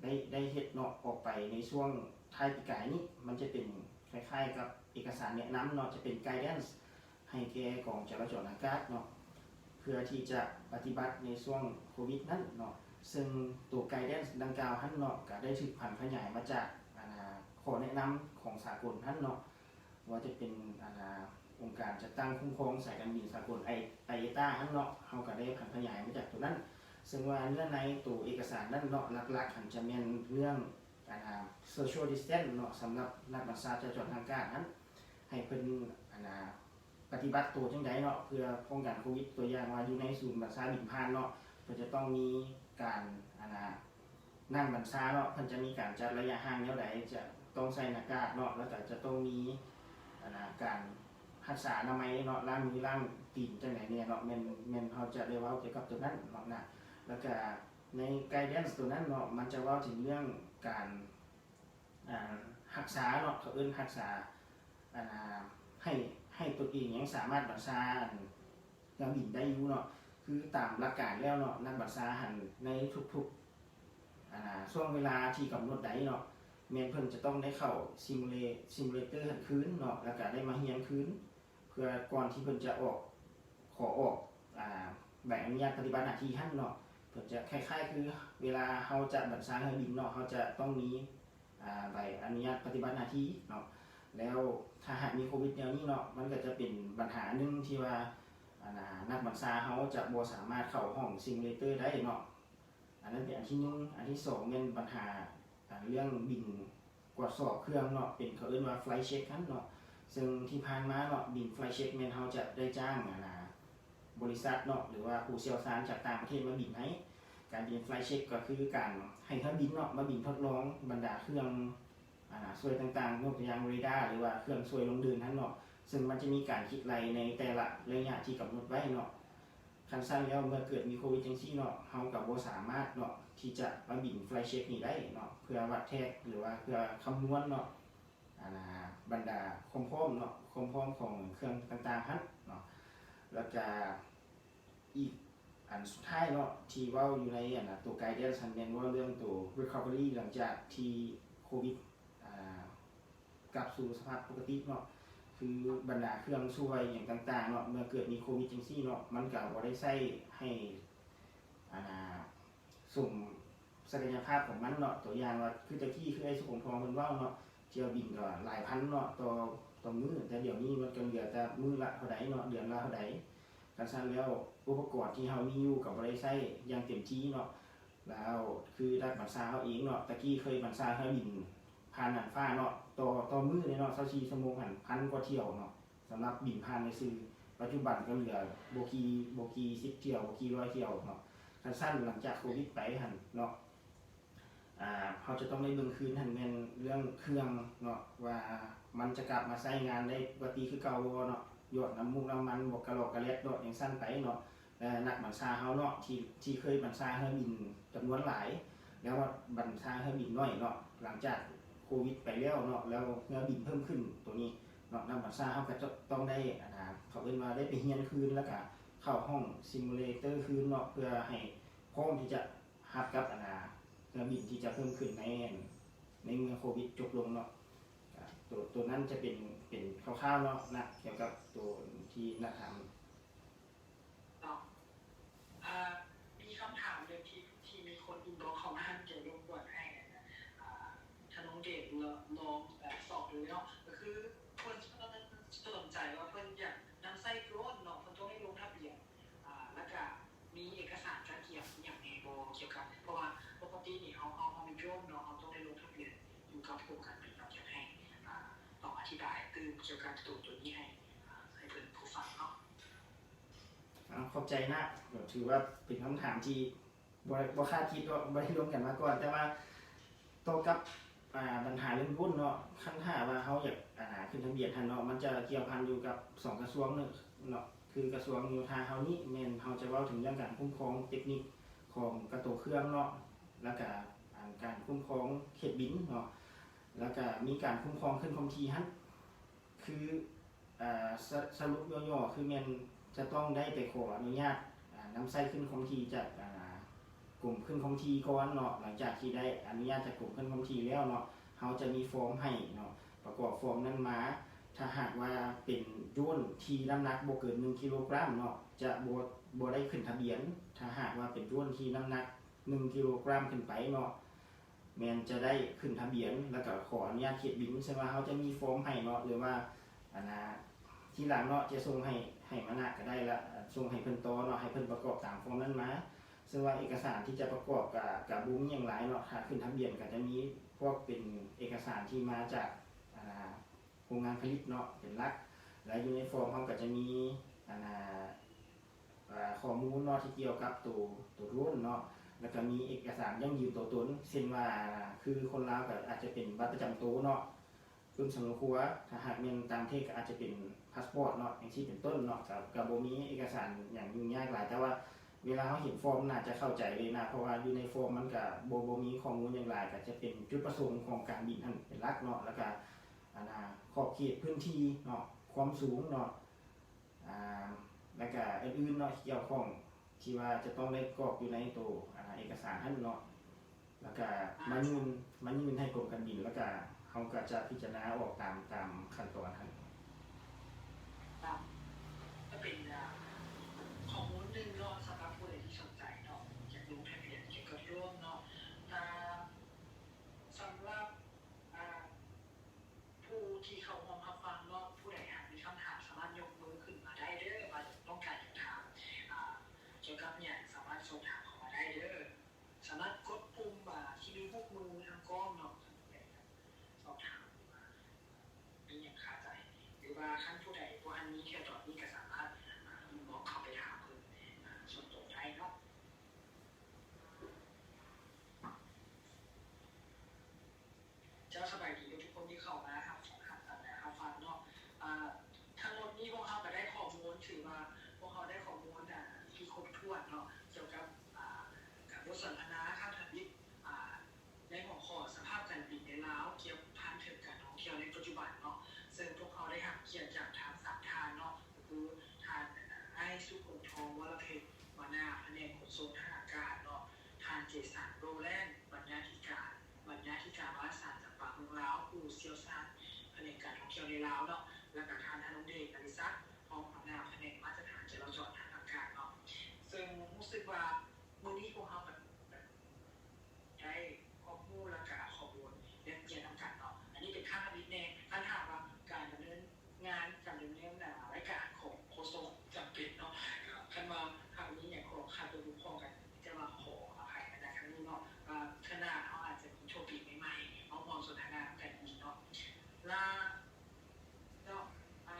ໄດ້ ໄດ້ເຮັດເນາະ ອອກໄປໃນຊ່ວງທ້າຍປີກາຍນີ້ ມັນຈະເປັນຄ້າຍໆກັບເອກະສານແນະນຳເນາະ ຈະເປັນ guidance ໃຫ້ແກ່ກອງຈະລາຈອນອາກາດເນາະ ເພື່ອທີ່ຈະປະຕິບັດໃນຊ່ວງໂຄວິດນັ້ນເນາະ. ເຊິ່ງໂຕ guidance ດັ່ງກ່າວຫັ້ນເນາະ ກະໄດ້ຖືກຜັນຂະຫຍາຍມາຈາກ ອາ ຂໍ້ແນະນຳຂອງສາກົນຫັ້ນເນາະ ວ່າຈະເປັນ ອາ ອົງການຈັດຕັ້ງຄຸ້ມຄອງສາຍການບິນສາກົນ ໄອເອຕາ ຫັ້ນເນາະ ເຮົາກໍໄດ້ຜັນຂະຫຍາຍມາຈາກໂຕນັ້ນ. ເຊິ່ງວ່າເນື້ອໃນໂຕເອກະສານນັ້ນເນາະ ຫຼັກໆຫັ້ນຈະແມ່ນເລື່ອງ ອາ social distance ເນາະ ສຳລັບນັກບັນຊາຈະລາຈອນທາງການຫັ້ນ ໃຫ້ເພິ່ນ ອາ ປະຕິບັດໂຕຈັ່ງໃດເນາະ ເພື່ອປ້ອງກັນໂຄວິດ. ຕົວຢ່າງວ່າຢູ່ໃນສູນບັນຊາບິນຜ່ານເນາະ ເພິ່ນຈະຕ້ອງມີການ ອາ ນັ່ງບັນຊາເນາະ ເພິ່ນຈະມີການຈັດໄລຍະຫ່າງແນວໃດ ຈະຕ້ອງໃສ່ໜ້າກາກເນາະ ແລ້ວກໍຈະຕ້ອງມີ ອາ ການຮັກສາອະນາໄມເນາະ ລ້າງມືລ້າງຕີນຈັ່ງໃດແດ່ເນາະ ແມ່ນ ແມ່ນເຮົາຈະໄດ້ເວົ້າກ່ຽວກັບໂຕນັ້ນເນາະນະ. ແລ້ວກະໃນ guidance ໂຕນັ້ນເນາະ ມັນຈະເວົ້າເຖິງເລື່ອງການ ອາ ຮັກສາເນາະ ເຂົາເອີ້ນຮັກສາ ອັນ ອາ ໃຫ້ ໃຫ້ຕົນເອງຍັງສາມາດບັນຊາ ອັນ ເຮືອບິນໄດ້ຢູ່ເນາະ. ຄືຕາມຫຼັກການແລ້ວເນາະ ນັກບັນຊາຫັ້ນໃນທຸກໆ ອາ ຊ່ວງເວລາທີ່ກຳນົດໄດ້ເນາະ ແມ່ນເພິ່ນຈະຕ້ອງໄດ້ເຂົ້າ simula- simulator ຫັ້ນຄືນເນາະ ແລ້ວກະໄດ້ມາຮຽນຄືນ ເພື່ອກ່ອນທີ່ເພິ່ນຈະອອກ ຂໍອອກ ອາ ໃບອະນຸຍາດປະຕິບັດໜ້າທີ່ຫັ້ນເນາະ. ເພິ່ນຈະຄ້າຍໆຄືເວລາເຮົາຈະບັນຊາເຮືອບິນເນາະ ເຮົາຈະຕ້ອງມີ ອາ ໃບອະນຸຍາດປະຕິບັດໜ້າທີ່ເນາະ. ແລ້ວຖ້າຫາກມີໂຄວິດແນວນີ້ເນາະ ມັນກໍຈະເປັນບັນຫາໜຶ່ງທີ່ວ່າ ອັນ ອາ ນັກບັນຊາເຮົາຈະບໍ່ສາມາດເຂົ້າຫ້ອງ simulator ໄດ້ເນາະ. ອັນນັ້ນເປັນອັນທີໜຶ່ງ. ອັນທີສອງແມ່ນບັນຫາ ອາ ເລື່ອງບິນກວດສອບເຄື່ອງເນາະ ເປັນ ເຂົາເອີ້ນວ່າ flight check ຫັ້ນເນາະ. ເຊິ່ງທີ່ຜ່ານມາເນາະ ບິນ flight check ແມ່ນເຮົາຈະໄດ້ຈ້າງ ອັນ ອາ ບໍລິສັດເນາະ ຫຼືວ່າຜູ້ຊ່ຽວຊານຈາກຕ່າງປະເທດມາບິນໃຫ້. ການບິນ flight check ກໍຄືການໃຫ້ເຮືອບິນເນາະ ມາບິນທົດລອງບັນດາເຄື່ອງ ອາ ຊ່ວຍຕ່າງໆ ຍົກຕົວຢ່າງເຣດາ ຫຼືວ່າເຄື່ອງຊ່ວຍລົງເດີນຫັ້ນເນາະ. ເຊິ່ງມັນຈະມີການຄິດໄລ່ໃນແຕ່ລະໄລຍະທີ່ກຳນົດໄວ້ເນາະ. ຄັນຊັ້ນແລ້ວ ເມື່ອເກີດມີໂຄວິດຈັ່ງຊີ້ເນາະ ເຮົາກໍບໍ່ສາມາດເນາະ ທີ່ຈະມາບິນ flight check ນີ້ໄດ້ເນາະ ເພື່ອວັດແທກ ຫຼືວ່າເພື່ອຄຳນວນເນາະ ອັນ ອາ ບັນດາຄວາມພ້ອມເນາະ ຄວາມພ້ອມຂອງເຄື່ອງຕ່າງໆຫັ້ນເນາະ. ແລ້ວກະອີກອັນສຸດທ້າຍເນາະ ທີ່ເວົ້າຢູ່ໃນ ອັນ ໂຕ guidance ຫັ້ນ ແມ່ນເວົ້າເລື່ອງໂຕ recovery ຫຼັງຈາກທີ່ໂຄວິດ ອາ ກັບສູ່ສະພາບປົກກະຕິເນາະ. ຄືບັນດາເຄື່ອງຊ່ວຍຫຍັງຕ່າງໆເນາະ ເມື່ອເກີດມີໂຄວິດຈັ່ງຊີ້ເນາະ ມັນກໍບໍ່ໄດ້ໃຊ້ໃຫ້ ອັນ ອາ ສົມສັກກະຍະພາບຂອງມັນເນາະ. ຕົວຢ່າງວ່າ ຄືແຕ່ກີ້ ຄືໄອ້ສຸຂົງທອງເພິ່ນເວົ້າເນາະ ຖ້ຽວບິນກໍຫຼາຍພັນເນາະ ຕໍ່ ຕໍ່ມື້ ແຕ່ດຽວນີ້ມັນກໍເຫຼືອແຕ່ມື້ລະເທົ່າໃດເນາະ ເດືອນລະເທົ່າໃດ. ຄັນຊັ້ນແລ້ວ ອຸປະກອນທີ່ເຮົາມີຢູ່ກໍບໍ່ໄດ້ໃຊ້ຢ່າງເຕັມທີ່ເນາະ. ແລ້ວຄືນັກບັນຊາເຮົາເອງເນາະ ຕະກີ້ເຄີຍບັນຊາເຮືອບິນຜ່ານນ່ານຟ້າເນາະ ຕໍ່ ຕໍ່ມື້ເລີຍເນາະ ຊາວສີ່ຊົ່ວໂມງຫັ້ນ ພັນກວ່າຖ້ຽວເນາະ ສຳລັບບິນຜ່ານຊື່ໆ. ປັດຈຸບັນກໍເຫຼືອບໍ່ກີ່ ບໍ່ກີ່ສິບຖ້ຽວ ບໍ່ກີ່ຮ້ອຍຖ້ຽວເນາະ. ຄັນຊັ້ນ ຫຼັງຈາກໂຄວິດໄປຫັ້ນເນາະ ອາ ເຮົາຈະຕ້ອງໄດ້ເບິ່ງຄືນຫັ້ນແມ່ນເລື່ອງເຄື່ອງເນາະ ວ່າມັນຈະກັບມາໃຊ້ງານໄດ້ປົກກະຕິຄືເກົ່າບໍ່ເນາະ. ຢອດນ້ຳມູກນ້ຳມັນ ບໍ່ກະຫຼອກກະແລັດເນາະ ຈັ່ງຊັ້ນໄປເນາະ. ແລະ ນັກບັນຊາເຮົາເນາະ ທີ່ ທີ່ເຄີຍບັນຊາເຮືອບິນຈຳນວນຫຼາຍ ແລ້ວບັນຊາເຮືອບິນໜ້ອຍເນາະ ຫຼັງຈາກໂຄວິດໄປແລ້ວເນາະ ແລ້ວເຮືອບິນເພີ່ມຂຶ້ນໂຕນີ້ເນາະ ນັກບັນຊາເຮົາກໍຈະຕ້ອງໄດ້ ອັນ ເຂົາເອີ້ນວ່າໄດ້ໄປຮຽນຄືນ ແລ້ວກະເຂົ້າຫ້ອງ simulator ຄືນເນາະ ເພື່ອໃຫ້ພ້ອມທີ່ຈະ ຮັບກັບ ອັນ ເຮືອບິນທີ່ຈະເພີ່ມຂຶ້ນໃນ ໃນເມື່ອໂຄວິດຈົບລົງເນາະ. ໂຕ ໂຕນັ້ນຈະເປັນ ເປັນຄ່າວໆເນາະນະ ກ່ຽວກັບໂຕທີ່ນະຖາມເນາະ. ອາ ມີຄຳຖາມໜຶ່ງທີ່ ທີ່ມີຄົນ inbox ເຂົ້າມາ ຈະລົບກວນໃຫ້ ອາ ທະນອງເດດລອງ ລອງ ແບບ ສອບເລີຍເນາະ ກໍຄືຄົນ ສົນໃຈວ່າເພິ່ນຢາກນຳໃຊ້ໂດຣນເນາະ ເພິ່ນຕ້ອງໄດ້ລົງທະບຽນ ອາ ແລ້ວກະມີເອກະສານການກຽມອີ່ຫຍັງແດ່ບໍ່ ກ່ຽວກັບ ເພາະວ່າປົກກະຕິນີ້ເຮົາ ເຮົາ ເຮົາມີໂດຣນເນາະ ເຮົາຕ້ອງໄດ້ລົງທະບຽນຢູ່ກັບກົມການບິນເນາະ. ຢາກໃຫ້ ອາ ລອງອະທິບາຍຕື່ມກ່ຽວກັບໂຕ ໂຕນີ້ໃຫ້ ອາ ໃຫ້ເພິ່ນຜູ້ຟັງເນາະ. ອາ ຂອບໃຈນະ ກໍຖືວ່າເປັນຄຳຖາມທີ່ ບໍ່ ບໍ່ຄາດຄິດເນາະ ບໍ່ໄດ້ລົມກັນມາກ່ອນ ແຕ່ວ່າຕໍ່ກັບ ອ່າ ບັນຫາເລື່ອງໂດຣນເນາະ ຄັນຖ້າວ່າເຮົາຢາກ ອ່າ ຂຶ້ນທະບຽນຫັ້ນເນາະ ມັນຈະກ່ຽວພັນຢູ່ກັບສອງກະຊວງເນາະ ຄືກະຊວງໂຍທາເຮົານີ້ ແມ່ນເຮົາຈະເວົ້າເຖິງເລື່ອງການຄຸ້ມຄອງເຕັກນິກຂອງກະໂຕເຄື່ອງເນາະ ແລ້ວກະ ອ່າ ການຄຸ້ມຄອງເຂດບິນເນາະ ແລ້ວກະມີການຄຸ້ມຄອງຂຶ້ນຄວາມຖີ່ຫັ້ນ ຄື ອ່າ ສະ ສະຫຼຸບຫຍໍ້ໆ ຄືແມ່ນຈະຕ້ອງໄດ້ໄປຂໍອະນຸຍາດ ອ່າ ນຳໃຊ້ຂຶ້ນຄວາມຖີ່ຈາກ ອ່າ ກົມຂຶ້ນຄວາມຖີ່ກ່ອນເນາະ ຫຼັງຈາກທີ່ໄດ້ອະນຸຍາດຈາກກົມຂຶ້ນຄວາມຖີ່ແລ້ວເນາະ ເຮົາຈະມີຟອມໃຫ້ເນາະ ປະກອບຟອມນັ້ນມາ ຖ້າຫາກວ່າເປັນໂດຣນທີ່ນ້ຳໜັກບໍ່ເກີນໜຶ່ງກິໂລກຣາມເນາະ ຈະບໍ່ ບໍ່ໄດ້ຂຶ້ນທະບຽນ ຖ້າຫາກວ່າເປັນໂດຣນທີ່ນ້ຳໜັກໜຶ່ງກິໂລກຣາມຂຶ້ນໄປເນາະ ແມ່ນຈະໄດ້ຂຶ້ນທະບຽນ ແລ້ວກໍຂໍອະນຸຍາດເຂດບິນ ເຊິ່ງວ່າເຮົາຈະມີຟອມໃຫ້ເນາະ ຫຼືວ່າ ອັນນ່າ ທີຫຼັງເນາະ ຈະສົ່ງໃຫ້ ໃຫ້ມານະກໍໄດ້ລະ ສົ່ງໃຫ້ເພິ່ນຕໍ່ເນາະ ໃຫ້ເພິ່ນປະກອບຕາມຟອມນັ້ນມາ ເຊິ່ງວ່າເອກະສານທີ່ຈະປະກອບກໍ ກໍບໍ່ມີຫຍັງຫຼາຍເນາະ ຖ້າຂຶ້ນທະບຽນກໍຈະມີພວກເປັນເອກະສານທີ່ມາຈາກ ອັນນ່າ ໂຮງງານຜະລິດເນາະ ເປັນຫຼັກ ແລະ ຢູ່ໃນຟອມເຮົາກໍຈະມີ ອັນນ່າ ອ່າ ຂໍ້ມູນເນາະ ທີ່ກ່ຽວກັບໂຕ ໂຕໂດຣນເນາະ ແລ້ວກໍມີເອກະສານຢັ້ງຢືນຕົວຕົນ ເຊັ່ນວ່າ ຄືຄົນລາວກໍອາດຈະເປັນບັດປະຈຳໂຕເນາະ ປຶ້ມສຳນວນຄົວ ຖ້າຫາກແມ່ນຕ່າງປະເທດກໍອາດຈະເປັນພາສປອດເນາະ ຈັ່ງຊີ້ເປັນຕົ້ນເນາະ ກໍ ກໍບໍ່ມີເອກະສານຫຍັງຫຍຸ້ງຍາກຫຼາຍ ແຕ່ວ່າເວລາເຮົາເຫັນຟອມໜ້າຈະເຂົ້າໃຈເລີຍນະ ເພາະວ່າຢູ່ໃນຟອມມັນກໍບໍ່ ບໍ່ມີຂໍ້ມູນຫຍັງຫຼາຍ ກໍຈະເປັນຈຸດປະສົງຂອງການບິນຫັ້ນເປັນຫຼັກເນາະ ແລ້ວກໍ ອັນນ່າ ຂອບເຂດພື້ນທີ່ເນາະ ຄວາມສູງເນາະ ອ່າ ແລ້ວກະອື່ນໆເນາະ ທີ່ກ່ຽວຂ້ອງ ທີ່ວ່າຈະຕ້ອງໄດ້ກອກຢູ່ໃນໂຕ ອ່າ ເອກະສານຫັ້ນເນາະ ແລ້ວກະມາຍື່ນ ມາຍື່ນໃຫ້ກົມການບິນ ແລ້ວກະເຮົາກໍຈະພິຈາລະນາອອກຕາມ ຕາມຂັ້ນຕອນຫັ້ນ. ກໍເປັນ ອ່າ ຂໍ້ມູນໜຶ່ງເນາະ ສຳລັບຜູ້ໃດທີ່ສົນໃຈເນາະ ຢາກລົງທະບຽນກ່ຽວກັບໂດຣນເນາະ ແຕ່ສຳລັບ ອ່າ ຜູ້ທີ່ເຂົ້າຮ່ວມຮັບຟັງເນາະ ຜູ້ໃດຫາກມີຄຳຖາມສາມາດຍົກມືຂຶ້ນມາໄດ້ເດີ ວ່າຕ້ອງການຢາກຖາມ ອ່າ ກ່ຽວກັບຫຍັງ ສາມາດສອບຖາມເຂົ້າມາໄດ້ເດີ ສາມາດກົດປຸ່ມ ອ່າ ທີ່ມີຮູບມືທາງກ້ອງເນາະ ຄັນຜູ້ໃດຢາກສອບຖາມ ຫຼືວ່າມີຫຍັງຄາໃຈ ຫຼືວ່າຄັນຜູ້ໃດບໍ່ທັນມີເທື່ອຕອນນີ້ ກໍສາມາດ ອ່າ ອິນບັອກເຂົ້າໄປຖາມເພິ່ນ ອ່າ ສ່ວນຕົວໄດ້ເນາະ. ເຈົ້າ ສະບາຍດີເດີທຸກຄົນທີ່ເຂົ້າມາຮັບ ຮັບ ຮັບຟັງເນາະ ອາ ທັງໝົດນີ້ພວກເຮົາກໍໄດ້ຂໍ້ມູນ ຖືວ່າພວກເຮົາໄດ້ຂໍ້ມູນ ອາ ທີ່ຄົບຖ້ວນເນາະ ກ່ຽວກັບ ອາ ການບົດສົນທະນາຄັ້ງທຳອິດ ອາ ໃນຫົວຂໍ້ສະພາບການບິນໃນລາວ ກ່ຽວພັນເຖິງການທ່ອງທ່ຽວໃນປັດຈຸບັນເນາະ ເຊິ່ງພວກເຮົາໄດ້ຮັບກຽດຈາກທັງສາມທ່ານເນາະ ກໍຄືທ່ານ ອ້າຍ ສຸພົນທອງ ວໍລະເພັດ ຫົວໜ້າພະແນກຂົນສົ່ງທາງອາກາດເນາະ, ທ່ານ ເຈສັນ ໂຣແລນ ບັນຍາທິການ ບັນຍາທິການວາລະສານຈຳປາເມືອງລາວ ຜູ້ຊ່ຽວຊານພະແນກການທ່ອງທ່ຽວໃນລາວເນາະ ແລ້ວກະທ່ານ ທະນົງເດດ ອາລິສັກ ຮອງຫົວໜ້າພະແນກມາດຕະຖານຈະລາຈອນທາງອາກາດເນາະ. ເຊິ່ງຮູ້ສຶກວ່າມື້ນີ້ພວກເຮົາກະໄດ້ຄວາມຮູ້ ແລ້ວກະຂໍ້ມູນແລກປ່ຽນນຳກັນເນາະ. ອັນນີ້ເປັນຄັ້ງທຳອິດແນ່ ຄັນຖ້າວ່າການດຳເນີນ ງານການດຳເນີນ ອາ ລາຍການຂອງໂຄສົກຈຳເປັນເນາະ. ກໍຄັນວ່າຫາກມີຫຍັງຂໍ້ຂັດຕົກບົກຜ່ອງກັນ ຈະວ່າຂໍອະໄພນະ ຄັ້ງນີ້ເນາະ ວ່າເທື່ອໜ້າເຮົາອາດຈະມີໂທປິກໃໝ່ໆ ມາຮ່ວມສົນທະນານຳກັນອີກເນາະ. ລະເນາະ ອາ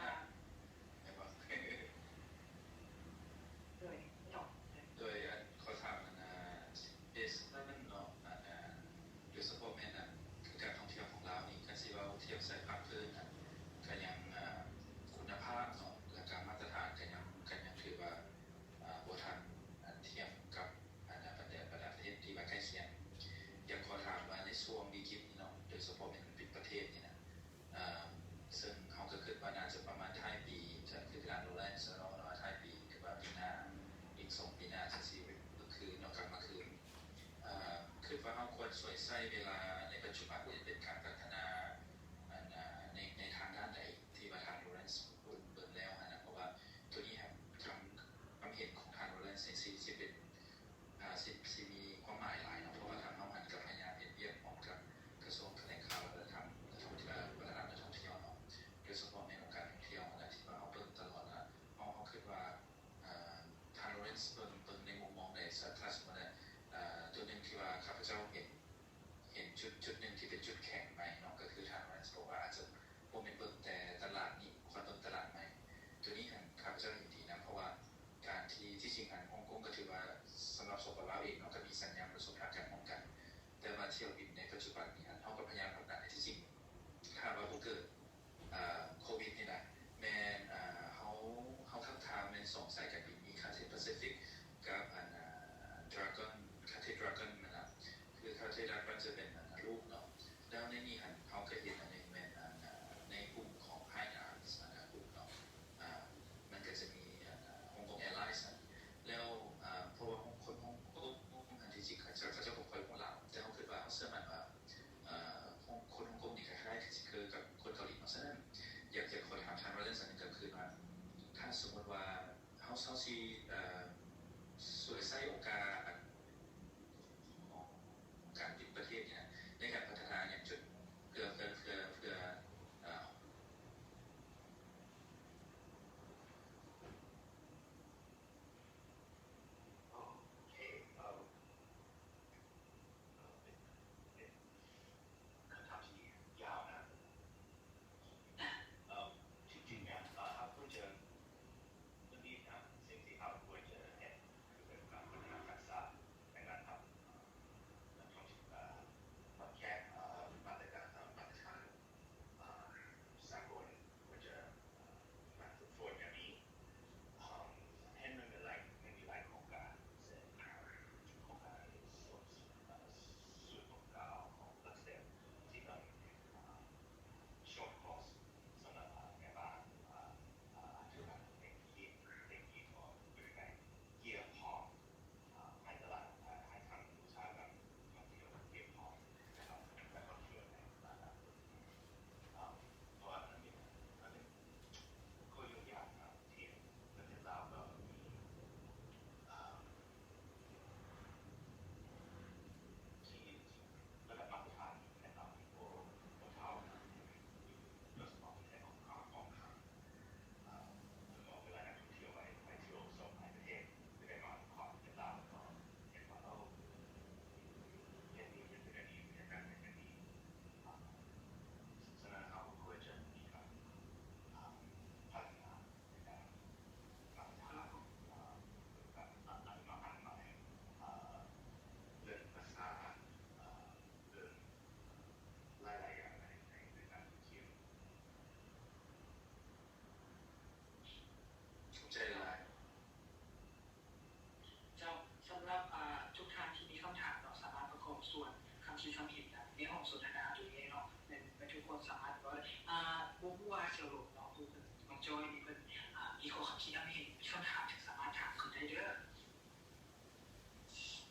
ດອຍນີ້ເພິ່ນ ອາ ມີຂໍ້ຄຳຄິດຄຳເຫັນ ມີຄຳຖາມ ສາມາດຖາມເພິ່ນໄດ້ເດີ້.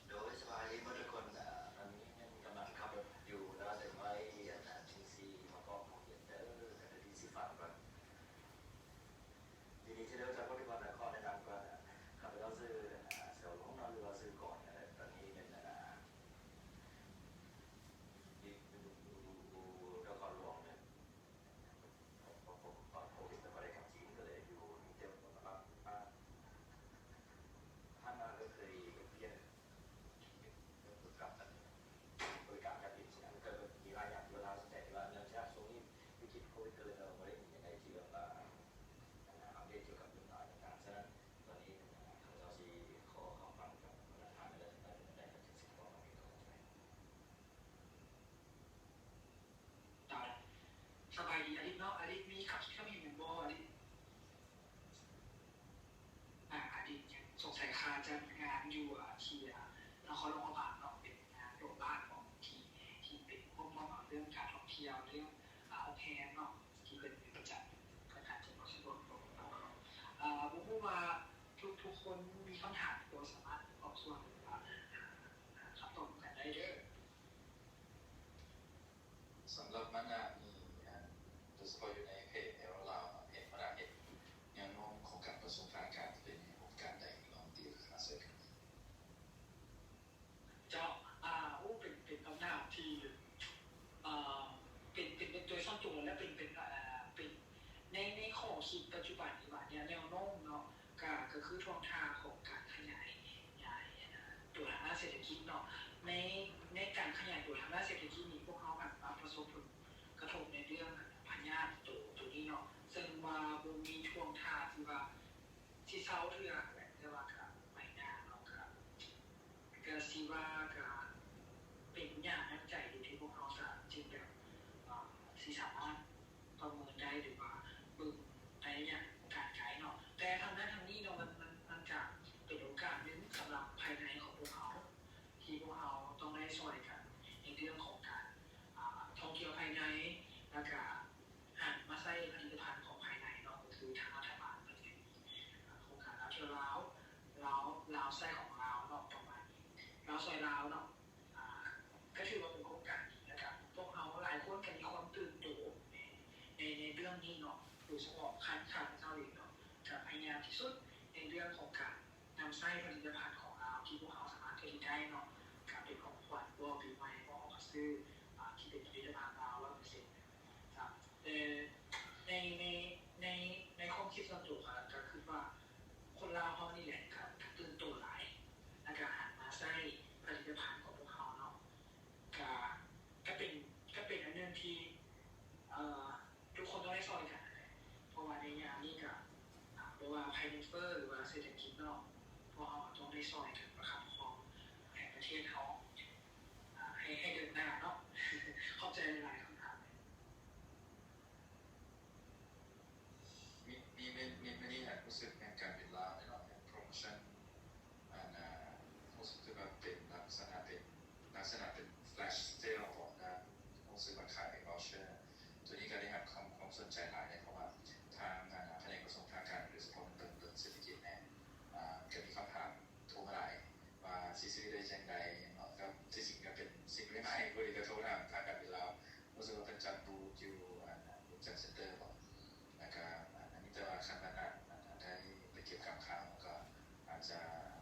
ໂດຍ ສະບາຍດີໝົດທຸກຄົນ. ອາ ຕອນນີ້ຍັງກຳລັງຂັບລົດຢູ່ ແຕ່ວ່າເຖິງໄວ້ ອາ ເຖິງຊິມາບອກຄອມເມັນເດີ້ ກໍໄດ້ຊິຟັງກ່ອນ. ຍິນດີທີ່ໄດ້ຮູ້ຈັກທຸກຄົນ ແລະ ຂໍແນະນຳກ່ອນ. ຂ້າພະເຈົ້າຊື່ ອາ ເຊວຫຼົງເນາະ ຫຼືວ່າຊື່ກອນ. ຕອນນີ້ເປັນ ອາ ຢູ່ ຢູ່ ຢູ່ນະຄອນຫຼວງເນາະ. ເພາະ ເພາະ ເພາະໂຄວິດ ບໍ່ໄດ້ກັບຈີນ ກໍເລີຍຢູ່ນີ້ ແຕ່ວ່າ ຜ່ານມາກໍເຄີຍວຽກກັບ ບໍລິການການບິນ ກໍມີຫຼາຍຢ່າງທີ່ວ່າໜ້າສົນໃຈ ແຕ່ວ່າເນື່ອງຈາກຊ່ວງນີ້ວິກິດໂຄວິດ ກໍເລີຍບໍ່ໄດ້ມີອັນໃດທີ່ແບບວ່າ ອັນ ອັບເດດກ່ຽວກັບເລື່ອງລາວຕ່າງໆ. ສະນັ້ນ ຕອນນີ້ ຂ້າພະເຈົ້າຊິຂໍຄຳຟັງຈາກບັນດາທ່ານ ແລະ ທ່ານເປັນຈັ່ງໃດ ທ່ານຈຶ່ງຊິເວົ້າຄວາມເຫັນຂອງທ່ານ. ສະບາຍດີອາລິດເນາະ ອາລິດມີຄຳຄິດຄຳເຫັນຫຍັງບໍ່ອາລິດ? ອາ ອາລິດຍັງສົງໄສຄາໃຈງານຢູ່ ອາ ທີ່ ອາ ນະຄອນຫຼວງພະບາງເນາະ ເປັນງານຫຼວງບ້ານຂອງທີ່ ທີ່ເປັນພວກເວົ້າເລື່ອງການທ່ອງທ່ຽວ ເລື່ອງ ອາ ໂຮງແຮມເນາະ ທີ່ເພິ່ນມີປະຈຳ ເພິ່ນອາດຈະບໍ່ສະດວກ ອາ ບໍ່ຮູ້ວ່າທຸກ ທຸກຄົນມີຄຳຖາມບໍ່ ສາມາດອອກສ່ວນ ຫຼືວ່າຫາ ຫາຄຳຕອບນຳກັນໄດ້ເດີ້. ສຳລັບມານະນີ້ ໂດຍສະເພາະຢູ່ໃນເພຈແອໂຣລາວເນາະ ເຫັນມານະເຫັນແນວໂນ້ມຂອງການປະຊຸມທາງການເປັນຮູບການໃດ ລອງຕີລາຄາໃສ່ກັນ. ເຈົ້າ ອາ ໂອ້ ເປັນ ເປັນຄຳຖາມທີ່ ເປັນ ເປັນ ເປັນໂດຍສ່ວນຕົວແລ້ວເປັນ ເປັນ ເປັນໃນ ໃນຂໍ້ຄິດປັດຈຸບັນນີ້ວ່າ ແນວ ແນວໂນ້ມເນາະ ກະ ກະຄືທ່ວງທ່າຂອງການຂະຫຍາຍ ຂະຫຍາຍ ອາ ຕົວທາງດ້ານເສດຖະກິດເນາະ ໃນ ໃນການຂະຫຍາຍຕົວທາງດ້ານເສດຖະກິດນີ້ ພວກເຮົາກະປະສົບຜົນກະທົບໃນເລື່ອງພະຍາດໂຕ ໂຕນີ້ເນາະ ເຊິ່ງວ່າບໍ່ມີທ່ວງທ່າທີ່ວ່າຊິເຊົາເທື່ອ ແຕ່ວ່າກະໄປໜ້າເນາະ ກະ ກະຊິວ່າກະເປັນຍາກໜັກໃຈຢູ່ທີ່ພວກເຮົາຈະ ຈຶ່ງແບບ ອາ ຊິສາມາດ ປະເມີນໄດ້ ຫຼືວ່າເບິ່ງໄດ້ຢ່າງການໄກເນາະ ແຕ່ທັງນັ້ນທັງນີ້ເນາະ ມັນ ມັນ ມັນກະເປັນໂອກາດໜຶ່ງສຳລັບພາຍໃນຂອງພວກເຮົາ ທີ່ພວກເຮົາຕ້ອງໄດ້ຊ່ອຍກັນໃນເລື່ອງຂອງການ ອາ ທ່ອງທ່ຽວພາຍໃນ ແລ້ວກະຫັນມາໃຊ້ຜະລິດຕະພັນຂອງພາຍໃນເນາະ ກໍຄືທາງລັດຖະບານເພິ່ນກະມີ ອາ ໂຄງການລາວຊ່ອຍລາວ ລາວ ລາວໃຊ້ຂອງລາວເນາະ ປະມານນີ້ ລາວຊ່ອຍລາວເນາະ. ອາ ກໍຖືວ່າເປັນໂຄງການດີ ແລ້ວກະພວກເຮົາຫຼາຍຄົນກໍມີຄວາມຕື່ນໂຕໃນ ໃນ ໃນເລື່ອງນີ້ເນາະ ໂດຍສະເພາະຂັ້ນຂ້າພະເຈົ້າເອງເນາະ ກໍພະຍາຍາມທີ່ສຸດໃນເລື່ອງຂອງການນຳໃຊ້ຜະລິດຕະພັນຂອງລາວທີ່ພວກເຮົາສາມາດຜະລິດໄດ້ເນາະ ການເປັນຂອງຂວັນບໍ່ ປີໃໝ່ບໍ່ ເຮົາກໍຊື້ ອາ ທີ່ເປັນຜະລິດຕະພັນລາວຮ້ອຍເປີເຊັນ ແຕ່ໃນ ໃນ ໃນ ໃນຄວາມຄິດສ່ວນຕົວຂ້ອຍ ກໍຄິດວ່າ ຄົນລາວເຮົານີ້ແຫຼະ ກະ ກະຕື່ນໂຕຫຼາຍ ແລ້ວກະຫັນມາໃຊ້ຜະລິດຕະພັນຂອງພວກເຮົາເນາະ ກະ ກະເປັນ ກະເປັນອັນໜຶ່ງທີ່ ເອີ ທຸກຄົນຕ້ອງໄດ້ຊ່ອຍກັນຫັ້ນແຫຼະ ເພາະວ່າໃນຍາມນີ້ກະ ອາ ບໍ່ວ່າໄພແນນເຟີ ຫຼືວ່າເສດຖະກິດເນາະ ພວກເຮົາຕ້ອງໄດ້ຊ່ອຍກັນປະຄັບປະຄອງໃຫ້ປະເທດເຮົາ ອາ ໃຫ້ ໃຫ້ເດີນໜ້າເນາະ. ຂອບໃຈຫຼາຍໆ ຄຳຖາມ. ມີ ມີ ມີ ມີ ມີ ຮູ້ສຶກແມ່ນການບິນລາວເນາະ ແມ່ນໂປຣໂມຊັນ ອັນ ອາ ຮູ້ສຶກວ່າເປັນລັກສະນະ ເປັນລັກສະນະເປັນ flash sale ເບາະ ຮູ້ສຶກວ່າຂາຍເປັນ voucher ໂຕນີ້ກໍໄດ້ຮັບຄວາມ ຄວາມສົນໃຈຫຼາຍເດ ເພາະວ່າທາງ ອາ ພະແນກກະຊວງພາການ ໂດຍສະເພາະເບິ່ງ ເບິ່ງເສດຖະກິດແນ່ ອາ ກໍມີຄຳຖາມໂທມາຫຼາຍວ່າຊິຊື້ໄດ້ຈັ່ງໃດເນາະ ກໍທີ່ຈິງກໍເປັນສິ່ງໃໝ່ໆ ພໍດີກໍໂທຖາມທາງການບິນລາວ ຮູ້ສຶກວ່າເພິ່ນຈັດບູດຢູ່ ອາ ບູດຈັດເຊັນເຕີເບາະ ແລ້ວກະ ອາ ອັນນີ້ ແຕ່ວ່າຄັນວ່ານາງ ອາ ໄດ້ໄປເກັບກຳຂ່າວ ກໍອາດຈະ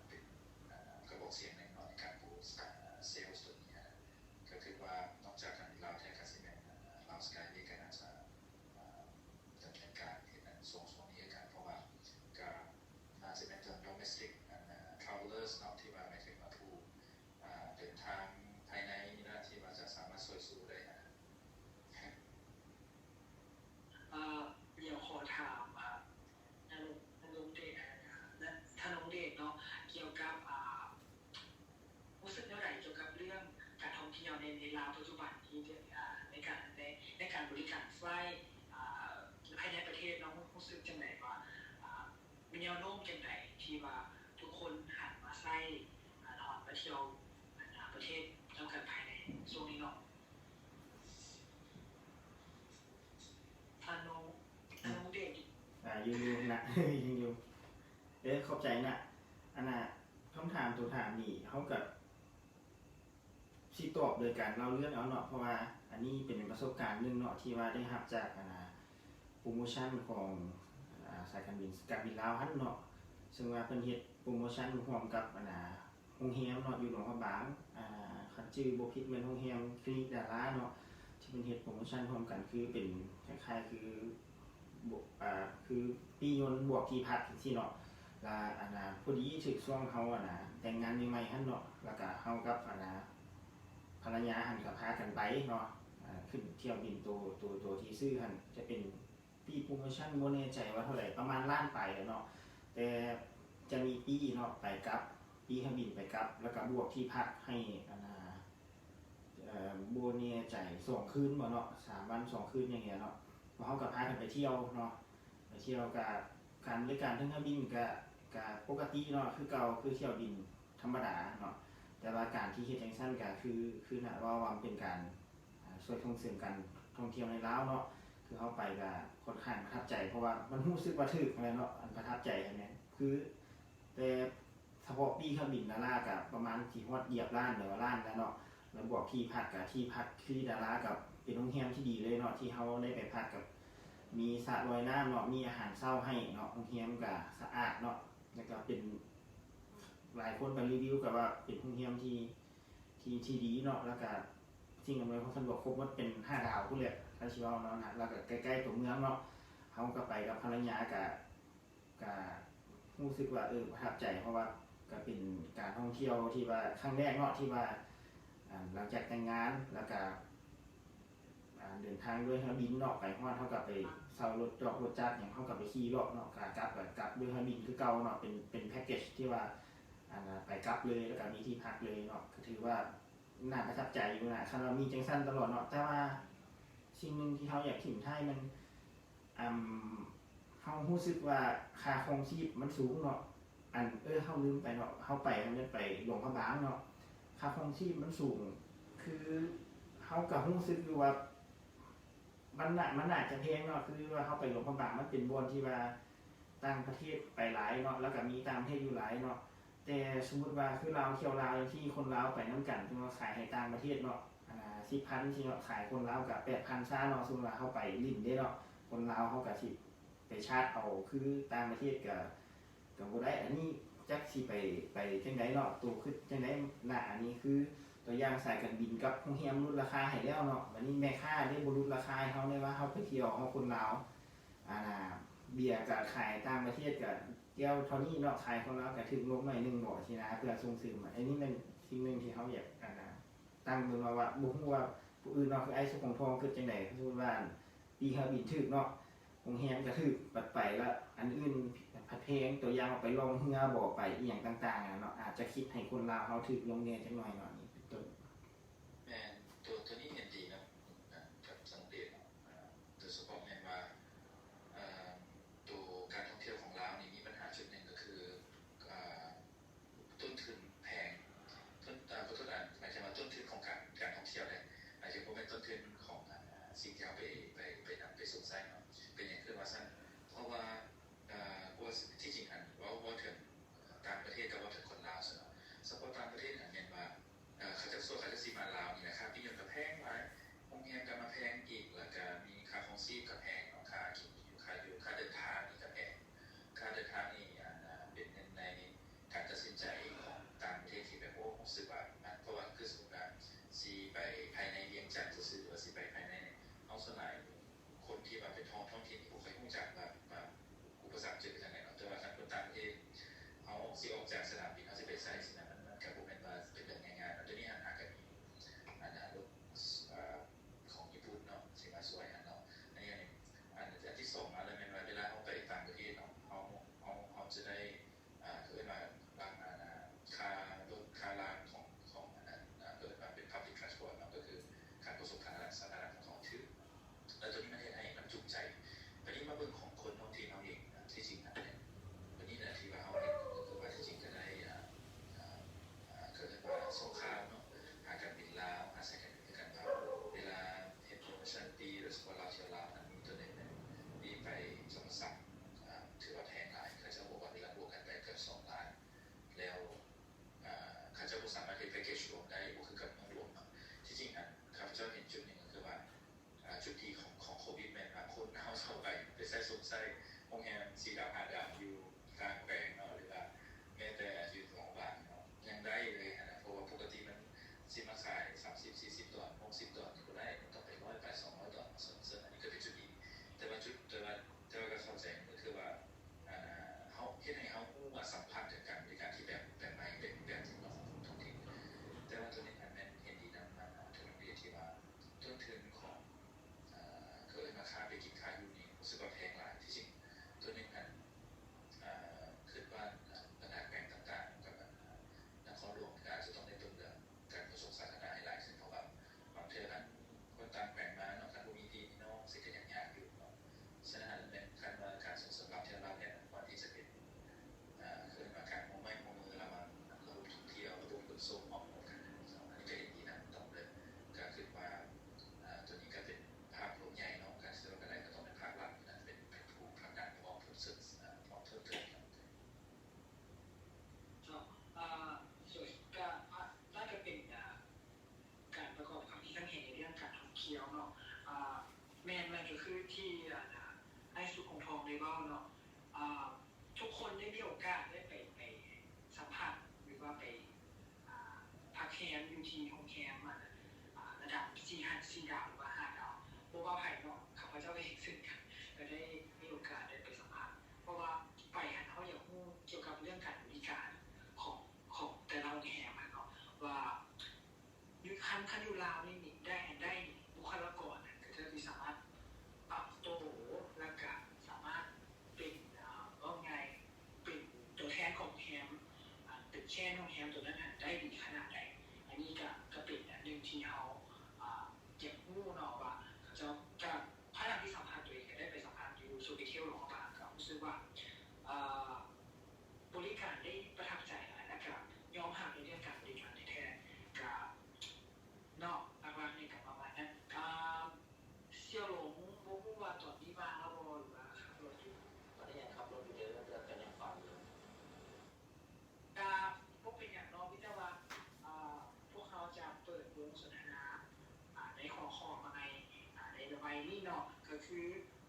ເປັນ ອາ ກະບອກສຽງໜ້ອຍໃນການບູດ ອາ ເຊລໂຕນີ້ຫັ້ນນະ ກໍຄິດວ່ານອກຈາກການບິນລາວແທ້ ກະຊິແມ່ນ ອາ ລາວສະກາຍເວກ ກໍໜ້າຈະ ອາ ດຳເນີນການເຮັດອັນຊ່ວງ ຊ່ວງນີ້ຄືກັນ ເພາະວ່າກະໜ້າຈະແມ່ນ domestic ອັນ travelers ເນາະ ທີ່ວ່າໝາຍເຖິງວ່າຜູ້ ອາ ເດີນທາງພາຍໃນນີ້ລະ ທີ່ວ່າຈະສາມາດຊ່ວຍຊູໄດ້ຫັ້ນນະ. ອາ ດຽວຂໍຖາມ ອາ ນະລົງ ນະລົງເດດ ອາ ທະນົງເດດເນາະ ກ່ຽວກັບ ອາ ຮູ້ສຶກແນວໃດກ່ຽວກັບເລື່ອງການທ່ອງທ່ຽວໃນ ໃນລາວປັດຈຸບັນນີ້ ອາ ໃນການ ໃນ ໃນການບໍລິການໄຟ ອາ ພາຍໃນປະເທດເນາະ ຮູ້ ຮູ້ສຶກຈັ່ງໃດວ່າ ອາ ມີແນວໂນ້ມຈັ່ງໃດທີ່ວ່າທຸກຄົນຫັນມາໃຊ້ ອາ ນອນມາທ່ຽວ ອັນ ປະເທດນຳກັນພາຍໃນຊ່ວງນີ້ເນາະ? ທະນົງ ທະນົງເດດ. ອາ ຢູ່ນະ ຍັງຢູ່. ເອີ ຂອບໃຈນະ. ອັນນ່າ ຄຳຖາມໂຕຖາມນີ້ ເຮົາກະຊິຕອບໂດຍການເລົ່າເລື່ອງເອົາເນາະ ເພາະວ່າອັນນີ້ເປັນປະສົບການໜຶ່ງເນາະ ທີ່ວ່າໄດ້ຮັບຈາກ ອັນນ່າ ໂປຣໂມຊັນຂອງ ອາ ສາຍການບິນ ການບິນລາວຫັ້ນເນາະ ເຊິ່ງວ່າເພິ່ນເຮັດໂປຣໂມຊັນຮ່ວມກັບ ອັນນ່າ ໂຮງແຮມເນາະ ຢູ່ຫຼວງພະບາງ ອາ ຄັນຈື່ບໍ່ຜິດແມ່ນໂຮງແຮມຄລີດາລາເນາະ ທີ່ເພິ່ນເຮັດໂປຣໂມຊັນຮ່ວມກັນ ຄືເປັນຄ້າຍໆ ຄື ບ- ອາ ຄືປີ້ຍົນບວກທີ່ພັກຈັ່ງຊີ້ເນາະ ລະ ອັນນ່າ ພໍດີຖືກຊ່ວງເຮົາ ອັນນ່າ ແຕ່ງງານໃໝ່ໆ ຫັ້ນເນາະ ລະກະເຮົາກັບ ອັນນ່າ ພັນລະຍາຫັ້ນກະພາກັນໄປເນາະ ອາ ຂຶ້ນຖ້ຽວບິນໂຕ ໂຕ ໂຕທີ່ຊື້ຫັ້ນ ຈະເປັນປີ້ໂປຣໂມຊັນ ບໍ່ແນ່ໃຈວ່າເທົ່າໃດ ປະມານລ້ານປາຍແຫຼະເນາະ ແຕ່ຈະມີປີ້ເນາະ ໄປກັບ ປີ້ເຄື່ອງບິນໄປກັບ ລະກະບວກທີ່ພັກໃຫ້ ອັນນ່າ ເອີ ບໍ່ແນ່ໃຈ ສອງຄືນບໍ່ເນາະ ສາມວັນສອງຄືນຢ່າງເດຍເນາະ ພວກເຮົາກະພາກັນໄປທ່ຽວເນາະ ໄປທ່ຽວກະ ການບໍລິການເທິງເຮືອບິນກະ ກະປົກກະຕິເນາະ ຄືເກົ່າ ຄືຖ້ຽວບິນທຳມະດາເນາະ ແຕ່ວ່າການທີ່ເຮັດຈັ່ງຊັ້ນກະຄື ຄືນະ ເວົ້າວ່າມັນເປັນການ ອາ ຊ່ວຍສົ່ງເສີມການທ່ອງທ່ຽວໃນລາວເນາະ ຄືເຮົາໄປກະຄ່ອນຂ້າງປະທັບໃຈ ເພາະວ່າມັນຮູ້ສຶກວ່າຖືກຫັ້ນແຫຼະເນາະ ອັນປະທັບໃຈຫັ້ນແມ່ນ ຄື ແຕ່ສະເພາະປີ້ເຄື່ອງບິນດາລາກະປະມານຊິຮອດຢຽບລ້ານ ຫຼືວ່າລ້ານແລ້ວເນາະ ລະບວກທີ່ພັກກະ ທີ່ພັກທີ່ດາລາກະເປັນໂຮງແຮມທີ່ດີເລີຍເນາະ ທີ່ເຮົາໄດ້ໄປພັກກະມີສະລອຍນ້ຳເນາະ ມີອາຫານເຊົ້າໃຫ້ເນາະ ໂຮງແຮມກະສະອາດເນາະ ລະກະເປັນ ຫຼາຍຄົນກະຣີວິວກະວ່າເປັນໂຮງແຮມທີ່ ທີ່ ທີ່ດີເນາະ ລະກະສິ່ງອຳນວຍຄວາມສະດວກຄົບໝົດ ເປັນຫ້າດາວພຸ້ນແຫຼະ ຄັນຊິເວົ້າເນາະ ລະກະໃກ້ໆໂຕເມືອງເນາະ ເຮົາກະໄປກັບພັນລະຍາກະ ກະຮູ້ສຶກວ່າ ເອີ ປະທັບໃຈ ເພາະວ່າກະເປັນການທ່ອງທ່ຽວທີ່ວ່າຄັ້ງແລກເນາະ ທີ່ວ່າ ອາ ຫຼັງຈາກແຕ່ງງານ ລະກະ ອາ ເດີນທາງດ້ວຍເຮືອບິນເນາະ ໄປຮອດເຮົາກະໄປເຊົ່າລົດຈອກລົດຈັກຫຍັງ ເຮົາກະໄປຂີ່ເລາະເນາະ ຂາກັບກະກັບດ້ວຍເຮືອບິນຄືເກົ່າເນາະ ເປັນ ເປັນແພັກເກັດທີ່ວ່າ ອັນນ່າ ໄປກັບເລີຍ ລະກະມີທີ່ພັກເລີຍເນາະ ກະຖືວ່າໜ້າປະທັບໃຈຢູ່ນະ ຄັນວ່າມີຈັ່ງຊັ້ນຕະຫຼອດເນາະ ແຕ່ວ່າສິ່ງໜຶ່ງທີ່ເຮົາຢາກຖິ້ມທ້າຍມັນ ອາ ເຮົາຮູ້ສຶກວ່າຄ່າຄອງຊີບມັນສູງເນາະ ອັນ ເອີ ເຮົາລືມໄປເນາະ ເຮົາໄປ ເຮົາໄດ້ໄປຫຼວງພະບາງເນາະ ຄ່າຄອງຊີບມັນສູງ ຄືເຮົາກະຮູ້ສຶກຢູ່ວ່າ ມັນໜ້າ ມັນໜ້າຈະແພງເນາະ ຄືວ່າເຮົາໄປຫຼວງພະບາງ ມັນເປັນບ່ອນທີ່ວ່າຕ່າງປະເທດໄປຫຼາຍເນາະ ລະກະມີຕ່າງປະເທດຢູ່ຫຼາຍເນາະ ແຕ່ສົມມຸດວ່າຄືລາວທ່ຽວລາວຈັ່ງຊີ້ ຄົນລາວໄປນຳກັນ ເພິ່ນວ່າຂາຍໃຫ້ຕ່າງປະເທດເນາະ ອັນນ່າ ສິບພັນຊີ້ເນາະ ຂາຍຄົນລາວກະແປດພັນຊາເນາະ ສົມມຸດວ່າເຮົາໄປຫຼິ້ນເດ້ເນາະ ຄົນລາວເຮົາກະຊິໄປຊາດເອົາ ຄືຕ່າງປະເທດກະ ກະບໍ່ໄດ້ ອັນນີ້ຈັກຊິໄປ ໄປຈັ່ງໃດເນາະ ໂຕຄຶດຈັ່ງໃດນະ ອັນນີ້ຄືຕົວຢ່າງສາຍການບິນກັບໂຮງແຮມຫຼຸດລາຄາໃຫ້ແລ້ວເນາະ ບາດນີ້ແມ່ຄ້າເດ້ບໍ່ຫຼຸດລາຄາໃຫ້ເຮົາເດ້ ວ່າເຮົາໄປທ່ຽວ ເຮົາຄົນລາວ ອັນນ່າ ເບຍກະຂາຍຕ່າງປະເທດກະແກ້ວເທົ່ານີ້ເນາະ ຂາຍຄົນລາວກະຖືກລົງໜ້ອຍໜຶ່ງບໍຊີ້ນະ ເພື່ອສົ່ງເສີມ ອັນນີ້ແມ່ນສິ່ງໜຶ່ງທີ່ເຮົາຢາກ ອັນນ່າ ຕັ້ງເບິ່ງເນາະ ວ່າບໍ່ຮູ້ວ່າຜູ້ອື່ນເນາະ ຄືອ້າຍສຸກຂອງທອງຄິດຈັ່ງໃດ ສົມມຸດວ່າປີ້ເຮືອບິນຖືກເນາະ ໂຮງແຮມກະຖືກ ບັດໄປລະອັນອື່ນພັດແພງ ຕົວຢ່າງວ່າໄປລ່ອງເຮືອບໍ ໄປອີ່ຫຍັງຕ່າງໆຫັ້ນເນາະ ອາດຈະຄິດໃຫ້ຄົນລາວເຮົາຖືກລົງແດ່ຈັກໜ້ອຍເນາະ ນີ້ເປັນຕົ້ນ. ແມ່ນ ໂຕ ໂຕນີ້ເຫັນດີນຳ ກັບສັງເກດເນາະ ໂດຍສະເພາະແມ່ນວ່າ ໂຕການທ່ອງທ່ຽວຂອງລາວນີ້ມີບັນຫາຈຸດໜຶ່ງກະຄື ຕົ້ນທຶນແພງ ຕົ້ນ ເອີ ຂໍໂທດ ອາ ໝາຍເຖິງວ່າຕົ້ນທຶນຂອງການ ການທ່ອງທ່ຽວເດ້ ໝາຍເຖິງບໍ່ແມ່ນຕົ້ນທຶນຂອງ ອາ ສິ່ງທີ່ເຮົາໄປ ໄປ ໄປນຳໄປສຸມໃຊ້ເນາະ ເປັນຫຍັງຄືວ່າຊັ້ນ ເພາະວ່າ ເອີ ວ່າ ທີ່ຈິງຫັ້ນ ເວົ້າ ເວົ້າເຖິງຕ່າງປະເທດກັບເວົ້າເຖິງຄົນລາວຊັ້ນເນາະ ສະເພາະຕ່າງປະເທດຫັ້ນແມ່ນວ່າ ເອີ ໄດ້ເວົ້າເນາະ ອ່າ ທຸກຄົນໄດ້ມີໂອກາດໄດ້ໄປ ໄປສຳຜັດ ຫຼືວ່າໄປ ອ່າ ພັກແຮມຢູ່ທີ່ໂຮງແຮມ ອ່າ ລະດັບສີ່ ສີ່ດາວ ຫຼືວ່າຫ້າດາວ ບໍ່ວ່າໃຜເນາະ ຂ້າພະເຈົ້າເອງເຊັ່ນກັນ ກໍໄດ້ມີໂອກາດໄດ້ໄປສຳຜັດ ເພາະວ່າໄປຫັ້ນ ເຮົາຢາກຮູ້ກ່ຽວກັບເລື່ອງການບໍລິການຂອງ ຂອງແຕ່ລະໂຮງແຮມຫັ້ນເນາະ ວ່າ ຢູ່ ຄັນ ຄັນຢູ່ລາວນີ້ ໄດ້ ໄດ້ ບຸກຄະລາກອນຫັ້ນ ກໍຈະສາມາດປັບໂຕ ແລ້ວກະສາມາດເປັນ ເອີ ເວົ້າງ່າຍ ເປັນຕົວແທນຂອງໂຮງແຮມ ເປັນແຊນຂອງໂຮງແຮມໂຕນັ້ນຫັ້ນໄດ້ດີຂະໜາດໃດ. ອັນນີ້ກະ ກະເປັນອັນໜຶ່ງທີ່ເຮົາ ອາ ຢາກຮູ້ເນາະວ່າເຂົາເຈົ້າ ກະ ພາຍຫຼັງທີ່ສຳພາດໂຕເອງ ກະໄດ້ໄປສຳພາດຢູ່ Sofitel ຫຼວງພະບາງ ກະຮູ້ສຶກວ່າ ອາ ບໍລິການໄດ້ປະທັບໃຈຫຼາຍ ແລ້ວກະຍອມຮັບໃນເລື່ອງການບໍລິການແທ້ໆ ກະ ເນາະ ຫຼັກໆນີ້ກະປະມານນັ້ນ. ອາ ສ່ຽວຫຼົງ ບໍ່ຮູ້ວ່າຕອນນີ້ວ່າງແລ້ວບໍ່ ຫຼືວ່າຂັບລົດຢູ່? ຕອນນີ້ຍັງຂັບລົດຢູ່ເດີ ແຕ່ກະຍັງຟັງຢູ່. ກະບໍ່ເປັນຫຍັງເນາະ ມີແຕ່ວ່າ ອາ ພວກເຮົາຈະເປີດວົງສົນທະນາ ອາ ໃນຫົວຂໍ້ໃໝ່ ອາ ໃນໃບນີ້ເນາະ ກະຄື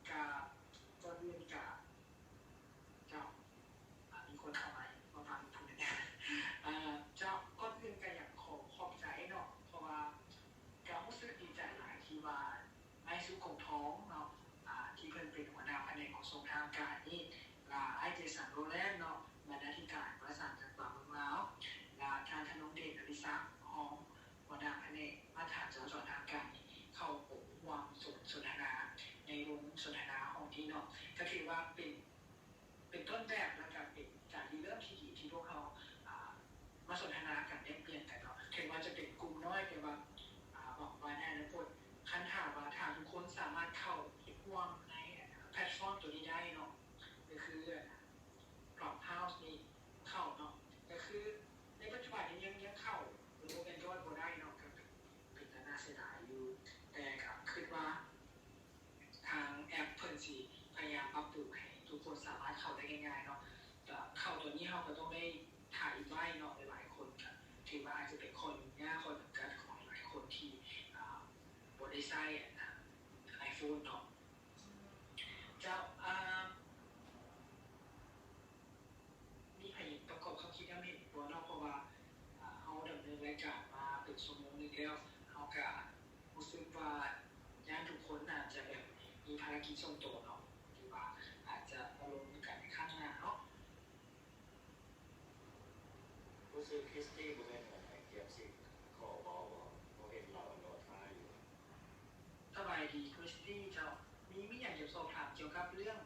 ກະ ກ່ອນອື່ນກະ ເຈົ້າ ອາ ມີຄົນເຂົ້າມາ ມາຟັງຜູ້ໜຶ່ງ ເຈົ້າ ກ່ອນອື່ນກະຢາກຂໍຂອບໃຈເນາະ ເພາະວ່າກະຮູ້ສຶກດີໃຈຫຼາຍທີ່ວ່າ ອ້າຍສຸກ ກົງທອງເນາະ ອາ ທີ່ເພິ່ນເປັນຫົວໜ້າພະແນກຂົນສົ່ງທາງອາກາດນີ້ ລະ ອ້າຍ ເຈສັນ ໂຣແລນ ເນາະ ບັນນາທິການປະສານງານການເມືອງລາວ ລະ ທ່ານ ທະນົງເດດ ອະລິສັກ ຮອງຫົວໜ້າພະແນກມາດຕະຖານຈະລາຈອນທາງອາກາດນີ້ ເຂົ້າຮ່ວມສົນ ສົນທະນາໃນວົງສົນທະນາຫ້ອງນີ້ເນາະ ກະຖືວ່າເປັນ ເປັນຕົ້ນແບບ ແລະກະເປັນການລິເລີ່ມທີ່ດີທີ່ພວກເຮົາ ອາ ມາສົນທະນາກັນແລກປ່ຽນກັນເນາະ ເຖິງວ່າຈະເປັນກຸ່ມນ້ອຍ ແຕ່ວ່າ ອາ ຫວັງວ່າໃນອະນາຄົດ ຄັນຖ້າວ່າທ່ານທຸກຄົນສາມາດເຂົ້າຮ່ວມໃນແພລດຟອມໂຕນີ້ໄດ້ເນາະ ກໍຄື Clubhouse ນີ້ເຂົ້າເນາະ ກໍຄືໃນປັດຈຸບັນນີ້ຍັງ ຍັງເຂົ້າລະບົບ Android ບໍ່ໄດ້ເນາະ ກໍເປັນ ເປັນຕາໜ້າເສຍດາຍຢູ່ ແຕ່ກໍຄິດວ່າ ທາງແອັບເພິ່ນຊິພະຍາຍາມປັບປຸງໃຫ້ທຸກຄົນສາມາດເຂົ້າໄດ້ງ່າຍໆເນາະ ກະເຂົ້າໂຕນີ້ເຮົາກະຕ້ອງໄດ້ຖ່າຍອີກໄວ້ເນາະ ຫຼາຍໆຄົນກະຖືວ່າອາດຈະເປັນຂໍ້ຫຍຸ້ງຍາກ ຂໍ້ຈຳກັດຂອງຫຼາຍໆຄົນທີ່ ອາ ບໍ່ໄດ້ໃຊ້ ອາ iPhone ເນາະ. ເຈົ້າ ອາ ມີໃຜປະກອບຄວາມຄິດຄວາມເຫັນບໍ່ເນາະ ເພາະວ່າ ອາ ເຮົາດຳເນີນລາຍການມາເປັນຊົ່ວໂມງໜຶ່ງແລ້ວ ເຮົາກະຮູ້ສຶກວ່າຢ້ານທຸກຄົນອາດຈະແບບມີພາລະກິດສ່ວນໂຕເນາະ ຫຼືວ່າອາດຈະມາລົມກັນໃນຄັ້ງໜ້າເນາະ. ຮູ້ສຶກຄຣິສຕີບໍ່ແມ່ນອັນໃຫ້ກຽມຊິຂໍເວົ້າບໍ່ ເພາະເຫັນລາວລໍຖ້າຢູ່. ສະບາຍດີຄຣິສຕີ ເຈົ້າ ມີ ມີຫຍັງຢາກສອບຖາມກ່ຽວກັບເລື່ອງ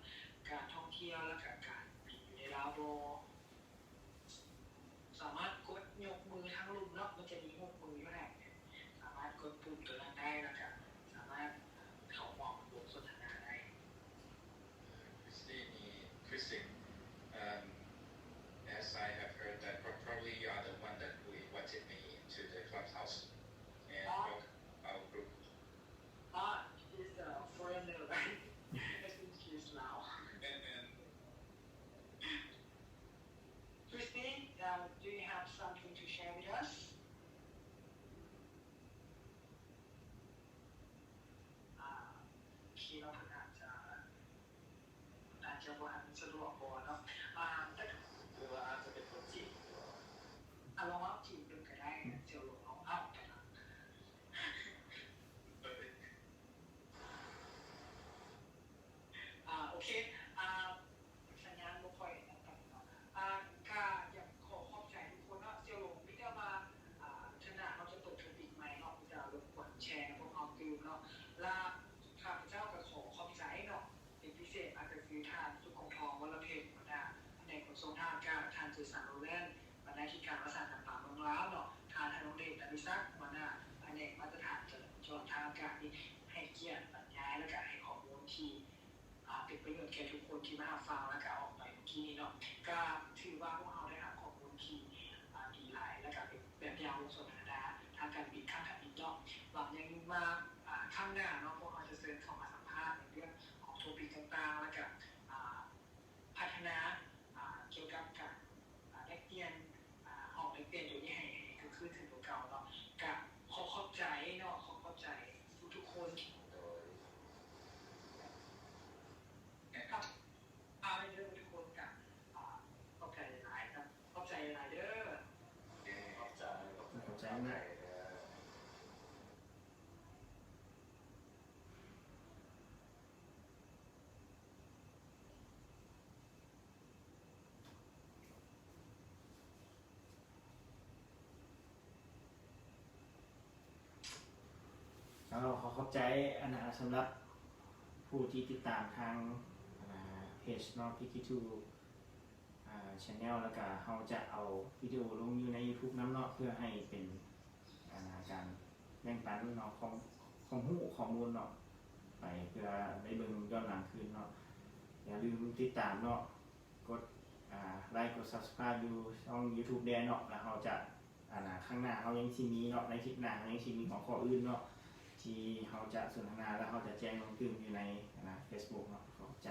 ການທ່ອງທ່ຽວ ແລະກະການບິນຢູ່ໃນລາວບໍ່? ສາມາດກົດຍົກມືທາງລຸ່ມເນາະ ມັນຈະມີຮູບມືຢູ່ຫັ້ນ ສາມາດກົດປຸ່ມໂຕນັ້ນໄດ້ ແລ້ວກະສາມາດເຂົ້າຮ່ວມບົດສົນທະນາໄດ້. Christine, Christine, um, as I have heard that pro- probably you are the one that who invited me to the clubhouse and our, our group. Ah, she's a foreigner, right? I think she's Lao. And, and Christine, um, do you have something to share with us? ອ່າ ໂອເຄເນາະ ເພິ່ນອາດຈະ ອາດຈະບໍ່ທັນສະດວກບໍ່ເນາະ ອ່າ ແຕ່ ຫຼືວ່າອາດຈະເປັນຄົນຈີນ ອາ ລອງເວົ້າຈີນເບິ່ງກໍໄດ້ ສຽວຫຼວງລອງເວົ້າໄປລະ ອ່າ ໂອເຄ ອ່າ ສັນຍານບໍ່ຄ່ອຍອັນນັ້ນປານໃດເນາະ ອ່າ ກະຢາກຂໍຂອບໃຈທຸກຄົນເນາະ ສ່ຽວຫຼວງມີແຕ່ວ່າ ອ່າ ເທື່ອໜ້າເຮົາຈະເປີດໂທປິກໃໝ່ເນາະ ມີແຕ່ລົບກວນແຊໃຫ້ພວກເຮົາຕື່ມເນາະ ລະຂ້າພະເຈົ້າກະຂໍຂອບໃຈເນາະ ເປັນພິເສດມາກກະຄືທ່ານ ສຸກຄົງທອງ ວໍລະເພັດ ຫົວໜ້າພະແນກຂົນສົ່ງທາງອາກາດ, ທ່ານ ເຈສັນ ໂຣແລນ ບັນນາທິການປະສານງານປາເມືອງລາວເນາະ, ທ່ານ ທະນົງເດດ ອະລິສັກ ຫົວໜ້າພະແນກມາດຕະຖານຈະລາຈອນທາງອາກາດນີ້ ໃຫ້ກຽດບັນຍາຍ ແລະກະໃຫ້ຂໍ້ມູນທີ່ ອ່າ ເປັນປະໂຫຍດແກ່ທຸກຄົນທີ່ມາຮັບຟັງ ແລະກະອອກໄປເມື່ອກີ້ນີ້ເນາະ. ກະຖືວ່າພວກເຮົາໄດ້ຮັບຂໍ້ມູນທີ່ ອ່າ ດີຫຼາຍ ແລະກະເປັນແບບຢ່າງບົດສົນທະນາທາງການບິນຄັ້ງທຳອິດເນາະ. ຫວັງຢ່າງຍິ່ງວ່າ ອ່າ ຄັ້ງໜ້າເນາະ ພວກເຮົາຈະເຊີນເຂົ້າມາສຳພາດໃນເລື່ອງຂອງໂທປິກຕ່າງໆ ແລະກະ ອ່າ ພັດທະນາ ອ່າ ກ່ຽວກັບການ ອ່າ ແລກປ່ຽນ ອ່າ ຫ້ອງແລກປ່ຽນໂຕນີ້ໃຫ້ ໃຫ້ຄືນຄືນຄືນກວ່າເກົ່າເນາະ. ກະຂໍຂອບໃຈເນາະ ຂໍຂອບໃຈທຸກໆຄົນ. ໂດຍ ແມ່ນ ຄັບ ເຮົາຂໍຂອບໃຈອັນນ່າສຳລັບຜູ້ທີ່ຕິດຕາມທາງອັນນ່າເພຈເນາະ ພີກກີທູ ອ່າ Channel ແລ້ວກະເຮົາຈະເອົາວິດີໂອລົງຢູ່ໃນ YouTube ນຳເນາະ ເພື່ອໃຫ້ເປັນອັນນ່າການແບ່ງປັນເນາະ ຄວາມ ຄວາມຮູ້ ຂໍ້ມູນເນາະ ໄປເພື່ອໄດ້ເບິ່ງຍ້ອນຫຼັງຄືນເນາະ. ຢ່າລືມຕິດຕາມເນາະ ກົດ ອ່າ ໄລກົດ Subscribe ຢູ່ຊ່ອງ YouTube ແດ່ເນາະ ແລ້ວເຮົາຈະ ອັນນ່າ ຄັ້ງໜ້າເຮົາຍັງຊິມີເນາະ ໃນຄລິບໜ້າເຮົາຍັງຊິມີຫົວຂໍ້ອື່ນເນາະ ທີ່ເຮົາຈະສົນທະນາ ແລະ ເຮົາຈະແຈ້ງລົງຕື່ມຢູ່ໃນອັນນ່າ Facebook ເນາະ. ຂອບໃຈ.